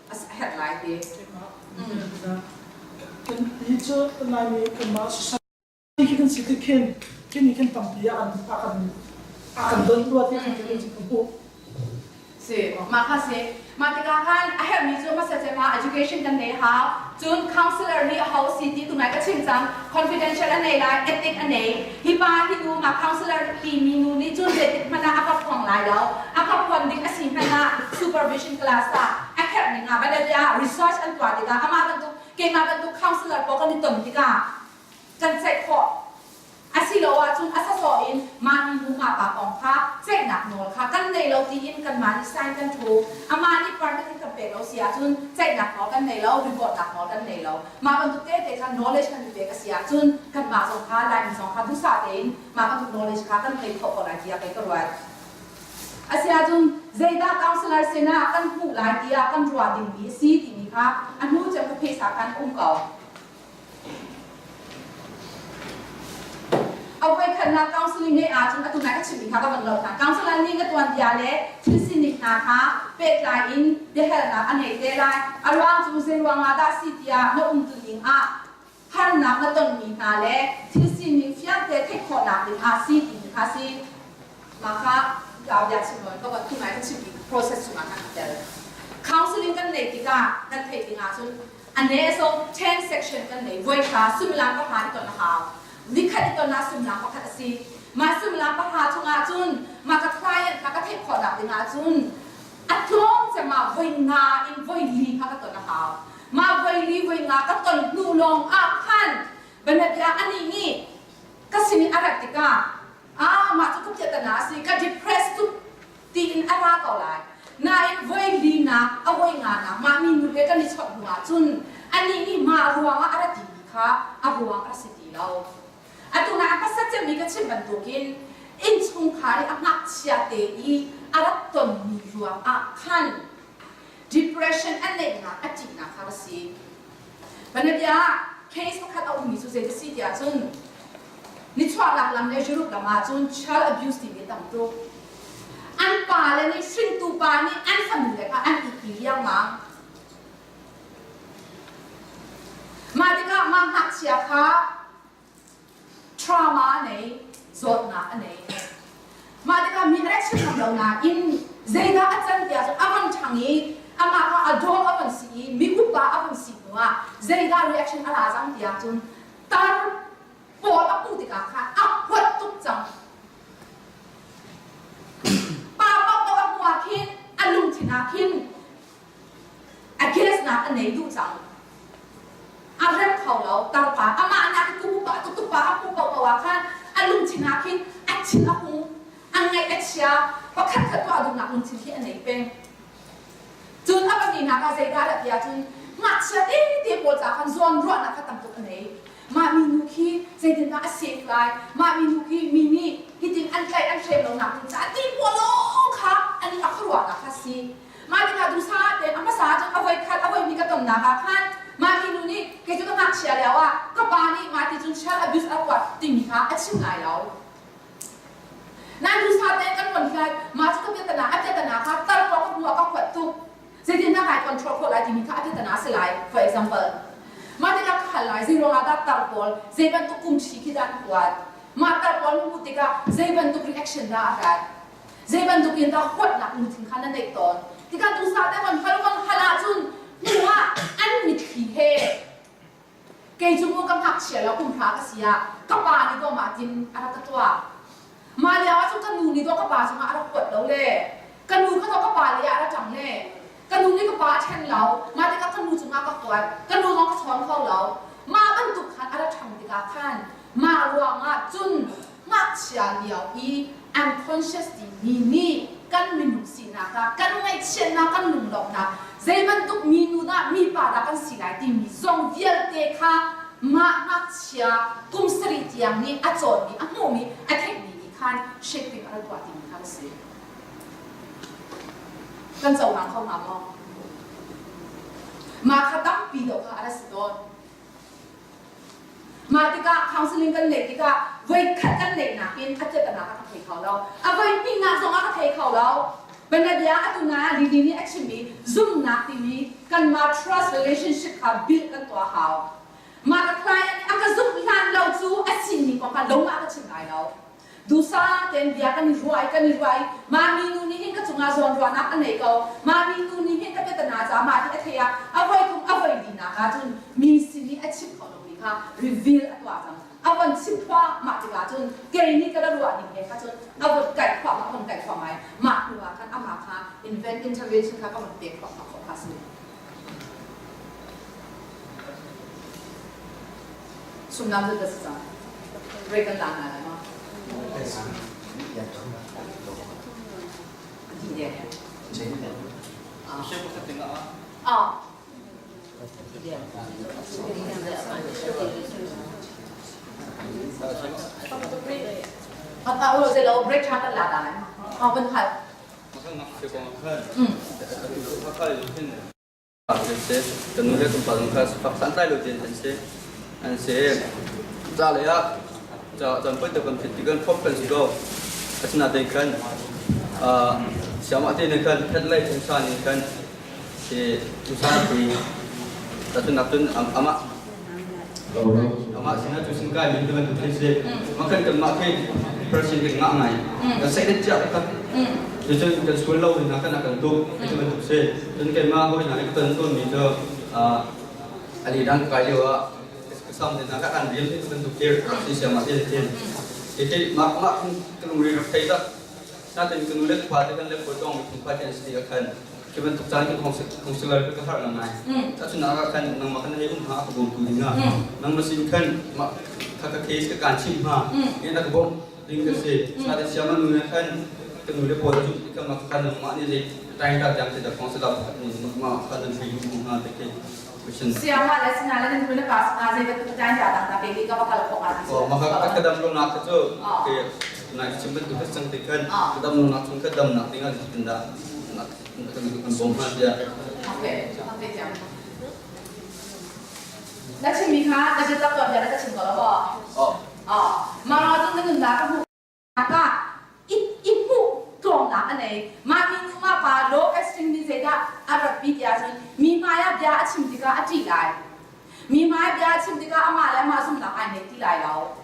a herh lai ti. Kan hi cu Laimi kanmah Hi kan si tik khin khi kan tampi ah a kan a kan don rua ti kan kan ka hmuh. Si, mah kha si. Mah tikah khan a herhmi cu hmasa cem ah education kan nei hau. Cun counselor nih aho si ti tunai ka chim cang. Confidential a nei lai, ethic a nei. Hi pa hi nu mah counselor timi nu nih cun zeitik hmanh ah a ka phuang lai lo. A ka phuan ding a si hmanh ah supervision class ah a herh ning ah ah research an tuah tikah amah bantuk keimah bantuk counselor pawl kan i ton tikah kan ceih khawh. Asiloah cun a sawsawh in mah minu mah pa kong kha ceihnak nawl kha kan nei lo tiin kanmah nih sign kan thu. Amah nih permit in kan pek lo si ahcun ceihnak nawl kan nei lo, reportnak nawl kan nei lo. Mah bantuk tete kha knowledge kan i pek a si ahcun kanmah zong kha Laimi zong kha duhsah tein mah bantuk knowledge kha kan thei khawh ko lai tiah kei ka ruat. Asiahcun zeidah counselor sinah kan hmuh lai tiah kan ruah dingmi a si timi kha a hnu cem ka phesa khan a um ko. A voikhatnak counseling ngeih ahcun atu nai ka chimmi kha ka van lo hna. Counselor nih na tuanbia le thil sining hna kha pehtlai in biahalnak a ngei te lai. A ruang cu zei ruangah dah si tiah na umtuning ah harnak na tonmi hna le thil sining fiangte theih khawhnak ding ah si timi kha si. Mah kha bia chim law ka van tu nai ka chimmi process chungah khan a tel. Counseling kan neih tikah kan theih ding ahcun A ne zong 10 section kan nei. Voi kha suimilam pahra i ton a hau. Nikhat i ton ah suimilam pakhat a si. Mah suimilam pahra chungah cun mah ka client kha ka theih khawhnak ding ahcun a tlawm cem ah voi nga in voi li kha ka ton a hau. Mah voi li voi nga ka ton hnu lawng ah khan bianabia anih nih ka sin in a rat tikah ah mah cu ka piahtana a si ka depressed tuk. Tiin a ra ko lai. Nain voi linak a voi nganak mah minu he kan i chawnh hnu ahcun anih nih mah ruangah a ra timi kha a ruang a si ti lo. Atu na a hmasa cemmi ka chim bantukin innchungkhar i a ngakchia te i a rak tonmi ruangah khan depression a neihnak a ṭihnak kha a si. Banabia ah case pakhat a ummi cu zei a si tiah cun nichuahnak lam le Europe lam ah cun child abuse timi a tam tuk. An pale nih hringtu pa nih an fanule kha an ihpi riangmang. Mah tikah mah ngakchia kha trauma a nei, zawtnak a nei. Mah tikah mi a rak chim ngam lo nain zeidah a can tiah cun a von ṭhang i amah kha a dawm a von si i mi upa a von si hnuah zeidah reaction a ra cang tiah cun tar pawl a hmuh tikah khan a huat tuk cang. Pa paohpaoh a hmuh ah khin a lungthin ah khin a guestnak a nei duh cang. A rem kho lo tarpa amah nak tupa tupa a hmuh paohpaoh ah khan a lungthin ah khin a thin a hung a ngaih a chia pakhat khat tuah duhnak lungthin hi a nei peng. Cun a pahnihnak ah zeidah dah tiah cun ngakchia tete pawl ca khan zawnruahnak kha tam tuk a nei. Mah minu khi zeitindah a save lai? Mah minu khi mi nih hitin an tlaih an hrem lonak ding caah ti lawng kha an i a khuaruahnak kha si. Mah tikah duhsah tein a hmasa cun a voi khat a voi hnih ka tonnak ah khan mah minu nih kei cu ka ngakchia lio ah ka pa nih mah ti cun child abuse a tuah timi kha a chim lai lo. Nan duhsah tein kan von hlat mah cu ka piatana a piatana kha tar ka hmu ah ka huat tuk. Zeitindah kai control khawh lai timi kha a piatana a si lai. For example, mah tikah ka hal lai zei ruangah dah tar pawl zei bantuk kum ṭhi khi dah an huat? Mah tar pawl hmuh tikah zei bantuk reaction dah a rat? Zei bantuk in dah huatnak lungthin kha na neih tawn? Tikah duhsah te von hal von hal ahcun hnu ah an mitthli he kei cu mu ka ngakchia lo kum hra ka si ah ka pa nih dawh mah tin a rak ka tuah. Mah lio ah cun ka nu nih dawh ka pa cungah a rak huat lo le ka nu kha dawh ka pa lei ah a rak ṭang le ka nu nih ka pa a ṭhen lo. Mah tikah ka nu cungah ka huat. Ka nu zong ka chawn kho lo. Mah bantuk khan a ra ṭhang tikah khan mah ruangah cun ngakchia lio i unconscious timi nih kan minung sinak ah kan ngaihchiatnak kan lunglawmhnak zei bantuk minu dah mipa dah kan si lai timi zong vialte kha mah ngakchia kum sarih tiang nih a cawnmi a hmuhmi a theihmi nih khan shaping a rak tuah timi kha a si. Kan cohlang kho hnga maw? Mah kha tampi deuh kha a ra si tawn. Mah tikah counseling kan neih tikah voikhat kan neihnak in a ṭetnak a ka thei kho lo. A voi hnihnak zong a ka thei kho lo. Banabia atu na Lily nih a chimmi zumnak timi kanmah trust relationship kha build kan tuah hau. Mah ka client nih a ka zumh hlan lo cu a sining kong kha lung ah ka chim lai lo. Dusa tein bia kan i ruah i kan i ruah i mah minu nih hin ka cungah zawnruahnak a nei ko. Mah minu nih hin ka biatana ca mah hi a theih ah a voi thum a voi linak ah cun mi sin i a chim khawh lomi kha reveal a tuah cang. A von chim thluahmah tikah cun kei nih ka ra ruah ning he kha cun a von kaih thluahmah a von kaih thluahmah i mah hnu ah khan amah kha invent intervention kha ka von pek thluahmah khawh kha a si. Sumlam cu si cang. Break kan la hna lai ma? Ah. Apa ulo zelo break tha kan la ta lai. Ah kan hal. An si. Kan nu le kan pa zong kha sifak santlai lo tein an si. An si. Ca lei ah ca caan poi kan fit ti kan phop kan si ko. Asinain khan siamah te nih khan phet lei phungsa nih khan si usa ti tatunak cun amah amah sinah cu sin kai min te bantuk thei si. Makhan kan mah khi person kan ngah ngai. Kan saih det cia tak. Cucun kan sual lo hna kan kan tuk ti bantuk si. Cun keimah hawi hna ka ton tawnmi cu ali dang kai lio ah ka sam te hna ka kan riam ti bantuk thil si siam ah ti tin. Hi mah mah ka lungri rak thei tak. Natin ka nu le ka pa te kan le pawl tong mi phungphai te an si ah khan khi bantuk caan kan counselor ka harh ngai. Tahchunhnak ah khan nangmah kan hei um hnga ka bawmtu ding ah nangmah sin khan mah kha ka case ka kaan chim hnga. Ni na ka bawmh ding ka si. Natin siam nu ne khan ka nu le pawl cu Tikam ah khan nangmah nih zei time dah tiang ti dah kong sila pakhat nih mah khan nan hui mu hnga te khi question. Siangah le sinah le nan nu le pa sinah zei bantuk time dah dang na pe ti ka va kal khawh hnga ti. Oh, maka ka dam lo nak kha cu ke nai chim bantuk ka cang ti khan ka dam lo nak chung kha dam nak ding ah zeitin dah nak kan kan bawm hnga tiah. Okay, okay tiang. Na chimmi kha na biatak tuah bia na ka chim ko lo maw? Oh. Oh, mah cun na nunnak ka hmuh ah i i hmuh tlawmnak a nei. Mah minu mah pa law esteem nih zeidah a ratpi ti ahcun mi hmai ah bia a chim tikah a ṭih lai. Mi hmai bia a chim tikah amah le amah zumhnak ai nei ti lai lo.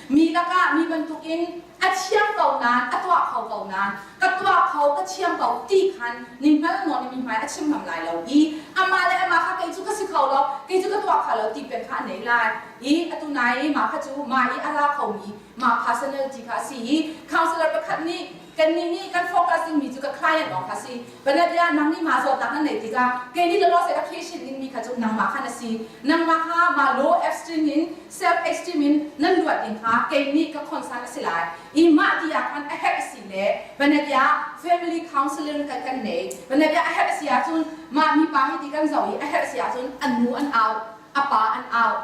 Mi lakah mi bantukin a thiam ko nain a tuah kho ko nain ka tuah kho ka thiam ko ti khan ni hngal nawn i mi hmai a chim ngam lai lo i amah le amah kha kei cu ka si kho lo kei cu ka tuah kho lo ti peng kha a nei lai i atu nai i mah kha cu mah i a ra khomi mah personality kha a si i counselor pakhat nih kannih nih kan focus dingmi cu ka client lawng kha si banabia nang nih mah zawtnak nan neih tikah kei nih law se ka patient dingmi kha cu nangmah khan a si nangmah kha mah low esteem in self esteem in nan luat ding kha kei nih ka concern a si lai i mah ti ah khan a herh a si le banabia family counseling kan kan nei banabia a herh a si ahcun mah mipa hi ti kan zoh i a herh a si ahcun an nu an au a pa an au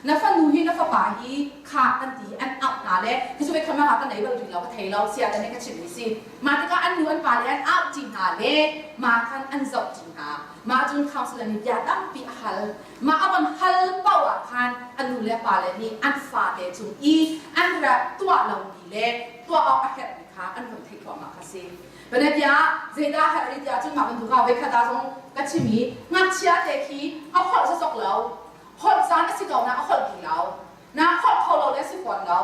Na fanu hi na fapa hi kha kan ti an auh hna le khi cu khama ka nei bal rih lo ka thei lo sia ka ne ka chim mi si ma tikah an nu an pa le an auh ti hna le ma khan an zoh ti hna ma cun counselor nih bia tampi a hal ma a von hal paoh ah khan an nu le pa le nih an fate cung i an rak tuah lo mi le tuah awk a herh mi kha an von theih thluahmah kha si Banabia zeidah herh rih tiah cun mah bantuk ah voikhat ah zong ka chim i ngakchia te khi a holh sasok lo holh caan a si ko na a holh ti lo na holh kho lo le si fawn lo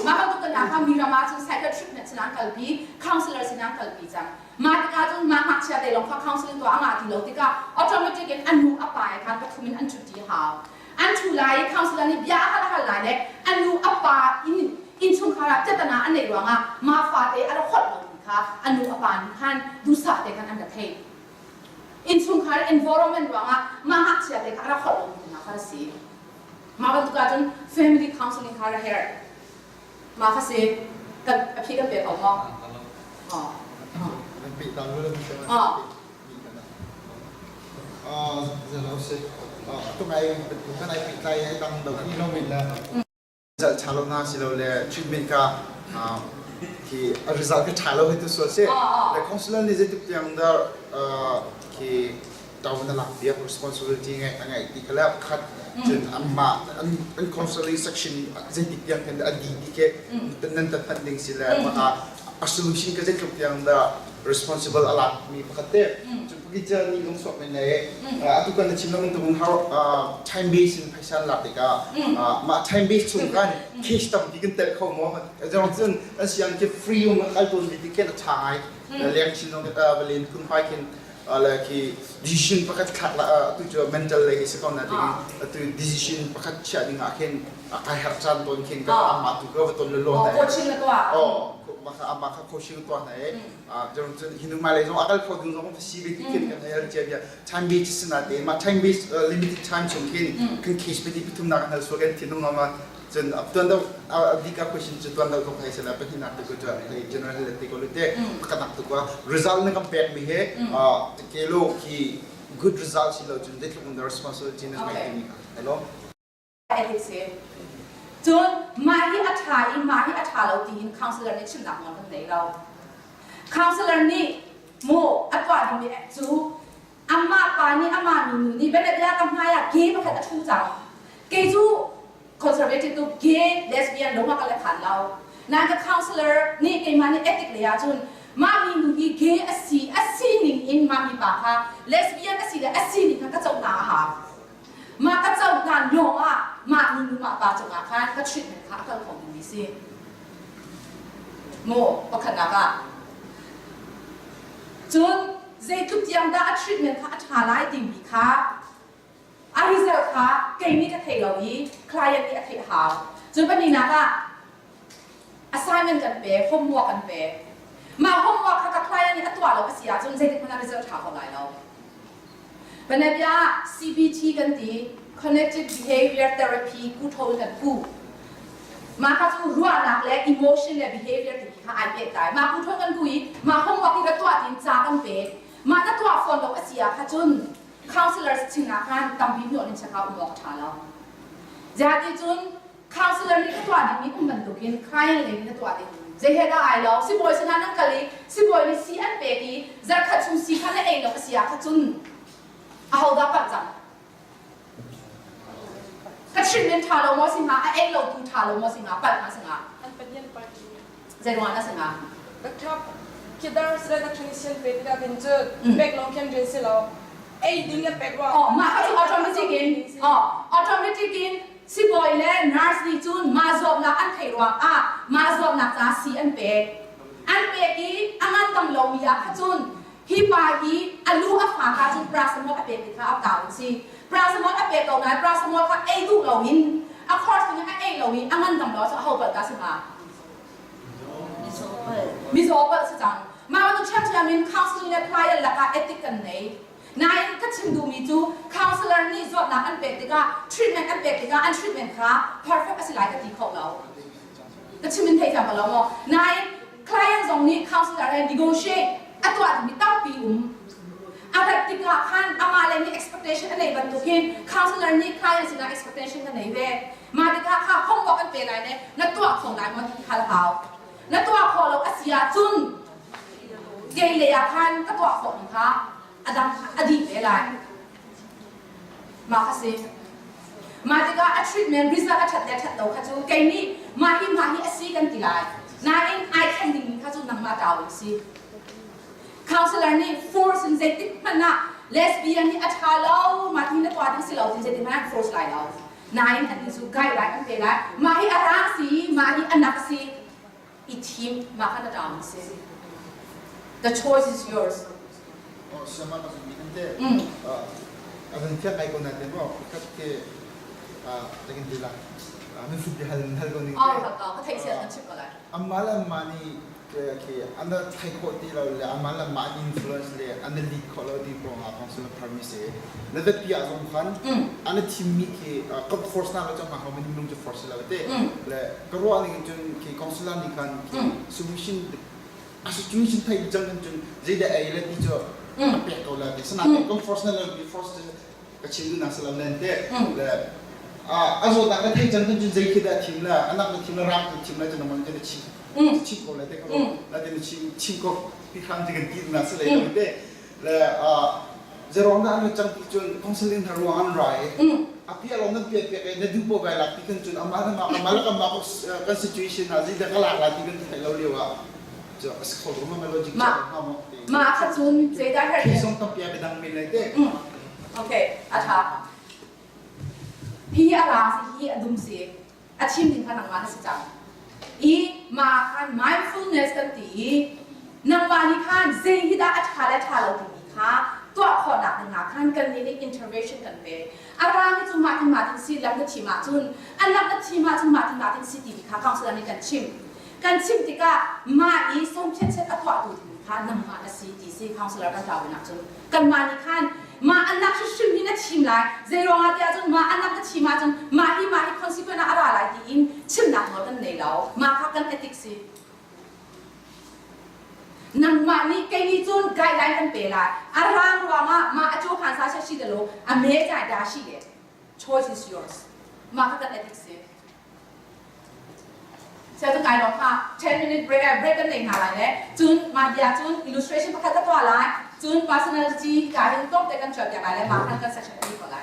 mah bantuk kan kha mi ram ah cun psychiatric na sin an kalpi counselor sin an kalpi cang mah tikah cun mah ngakchia te lawng kha counseling tuah a ngah ti lo tikah automatic in an nu a pa he khan pathum in an ṭhutti hau an ṭhu lai i counselor nih bia a hal a hal lai le a nu a pa in innchungkhar ah tetana an neih ruangah mah fate a rak holh lo mi kha a nu a pa nih khan duhsah te khan an ra theih Innchungkhar environment ruangah mah ngakchia te kha a rak holh lomi hna kha a si. Mah bantuk ahcun family counseling kha a herh. Mah kha si kan a phi kan pe kho maw? Oh. Oh. Zalo si. Tungai kan ai pehtlai ai dang do ni lo min la. Result ṭha lo hna silole treatment ka khi a result ka ṭha lo hi tu sual si. Le counselor nih zeitluk tiang dah khi ṭo na lak piak responsibility ngeih a ngeih ti kha le khat cun anmah an counseling section zeitik tiang khin dah a dih ti khi nan tat hman ding si le a solution ka zeitluk tiang dah responsible a lak mi pakhat te. Cun pakhat nih lungsuak men le atu kan na chim lo bantuk how time base in phaisa an lak tikah mah time base chung kan case tampi kan telh kho maw zong cun an siang khi free um kal tawn mi ti khin a tha ngai leng chin zong valen phun phai khin le khi decision pakhat thlak la atu cu mental lei hi si ko na ding atu decision pakhat chia ding ah khin kai har caan tawn khin ka amah tu ka va ton le lo na coaching na tuah oh amah kha coaching tuah na e cun hinu hmailei zong a kal kho ding zong si ve ti khin kan hei hal cia bia time base si na te ma time base limited time chung khin kan case peti pathum nak hal sual kan thinung ma cun tuan do dika question cu tuan do ko phai sala pahnih nak te ko chu hei general health te ko lu te pakhat nak tu ko result na kan pek mi he ke lo khi good result si lo cun zeitluk in the responsibility na ngai timi hello Ethics hi. Cun mah hi a ṭha i mah hi a ṭha lo tiin counselor nih chimnak nawl kan nei lo. Counselor nih mu a tuah dingmi cu amah pa nih amah minu nih bianabia ka hmai ah gay pakhat a ṭhu cang. Kei cu conservative tu gay lesbian lung ah ka le phan lo. Nain ka counselor nih keimah nih ethic lei ah cun mah minu hi gay a si a sining in mah mipa kha lesbian a si le a sining kha ka cohna a hau. Mah ka cohlan lawng ah mah nu mah pa cungah khan ka treatment kha a kal kho dingmi si. Mu pakhatnak ah. Cun zeitluk tiang dah a treatment kha a ṭha lai timi kha a result kha kei nih ka thei lo i client nih a theih hau. Cun pahnihnak ah assignment kan pe, homework kan pe. Mah homework kha ka client nih a tuah lo a si ahcun zeitik hmanh ah result ṭha kho lai lo. Banabia CBT kan ti, Cognitive Behavior Therapy kutho in kan ku. Mah kha cu ruahnak le emotion le behavior timi kha ai pehtlai. Mah ku ṭhawn kan ku i mah homework hi ra tuah tiin ca kan pek. Mah na tuah fawn lo a si ah kha cun counselors chingah khan tampi hnawh in chekah um awk ṭha lo. Ziah ti cun counselor nih ka tuah dingmi um bantukin client lei nih na tuah ding zei he dah ai lo. Sibawi sinah nan kal i sibawi nih sii an pek i zarhkhat chung sii kha na ei lo a si ah kha cun ahodah palh cang? Ka treatment ṭha lo maw si hnga? A ei lo tu ṭha lo maw si hnga? Palh hnga si hnga? An pathian party. Zei ruangah na si hnga? Doctor Kidar sila na clinician pe tikah khin cu pek lawng khin rian si lo. Ei ding na pek ruang. Oh, mah kha cu automatic in oh, automatic in sibawi le nurse nih cun mah zawtnak an theih ruangah mah zawtnak ca sii an pek. An pek i a ngandam lomi ah kha cun Hi pa hi a lu a fak ahcun paracetamol a pek ti kha a kau an si. Paracetamol a pek ko nain paracetamol kha ei duh loin a course ning a ei lo i a ngandam lo ahcun aho palh dah si hnga? Mizaw palh si cang. Mah bantuk ṭhiamṭhiam in counseling le client lakah ethic kan nei. Nain ka chim duhmi cu counselor nih zawtnak an pek tikah treatment an pek tikah an treatment kha perfect a si lai ka ti kho lo. Ka chim in theithiam ko lo maw? Nain client zong nih counselor he negotiate a tuah dingmi tampi um. A rat tikah khan amah le nih expectation a nei bantukin counselor nih client sinah expectation ka nei ve. Mah tikah kha homework an pe lai le na tuah kho lai maw ti hal hau. Na tuah khawh lo a si ahcun kei lei ah khan ka tuah khawh ning kha a dang a dih ve lai. Mah kha si. Mah tikah a treatment result a ṭhat le ṭhat lo kha cu kei nih mah hi mah hi a si kan ti lai. Nain ai thlen dingmi kha cu nangmah ṭau in si. Counselor nih force in zeitik hmanh ah lesbian hi a ṭha lo, mah ti na tuah ding si lo ti zeitik hmanh ah force lai lo. Nain an cu guideline an pe lai. Mah hi a rang si, mah hi a nak si. I thim, mah kha na ṭau in si. The choice is yours. Oh, sama ka mi kan te. A van fiak ngai ko na te mo khat ke takin ti la. Min fut hal hal ko ning te. Ka theih sian kan chim ko lai. Amma le amma ni ke ana thai kho ti lo le amma le amma influence le ana lead kho lo ti ko nga council permis e. Na vet pia zong khan ana thim mi ke kap force na lo chang ma ho min nung chu force lo te. Le ka ruah ning cun ke councilor ni khan ke solution a situation thei cang in cun zeidah ei le ti cu a pek ko la ti sanain kan force na lo ti force cu ka chim duhnak si lo nen te le a zawtnak na thei cang cun zei khi dah thim la anak na thim la ram na thim la cu nangmah na chim chim ko la te ko la te na chim chim ko ti kham ti kan ti duhnak si le te le zeruang dah an cang ti cun counseling hna ruang an rai a pia lo nan piat piak na duh po vai lak ti kan cun amah amah amah la kan mah kan situation ah zeidah ka lak la ti kan theih lo lio ah cu a si kho lo ma logic ma ma kha cun zeidah her hi song tampi a dang men lai te okay a tha hi a ra si hi a dum si a chim ding kha nangmah na si cang i mah khan mindfulness kan ti i nangmah nih khan zei hi dah a ṭha le ṭha lo timi kha tuah khawhnak dingah khan kan nih nih intervention kan pe a rang hi cu mah tin mah tin si lam na thim ahcun a lam na thim ahcun mah tin mah tin si timi kha counselor nih kan chim kan chim tikah mah i sawmkhiat a tuahtu ding kha nangmah na si ti si counselor kan tawin ahcun kanmah nih khan mah anak hrimhrim hi na chim lai zei ruangah tiah cun mah anak na chim ahcun mah hi mah hi consequence ah a ra lai tiin chimnak nawl kan nei lo mah kha kan ethic si nangmah nih kei nih cun guideline kan pe lai a rang ruangah mah a cu khan sa shi de lo a me jai da shi le choice is yours mah kha kan ethic si Siatu kai lawng kha 10 minute break break kan nei hna lai le cun mah bia cun illustration pakhat ka tuah lai cun personality ka hin tlawm te kan chuah piak lai le mah khan kan section a dih ko lai.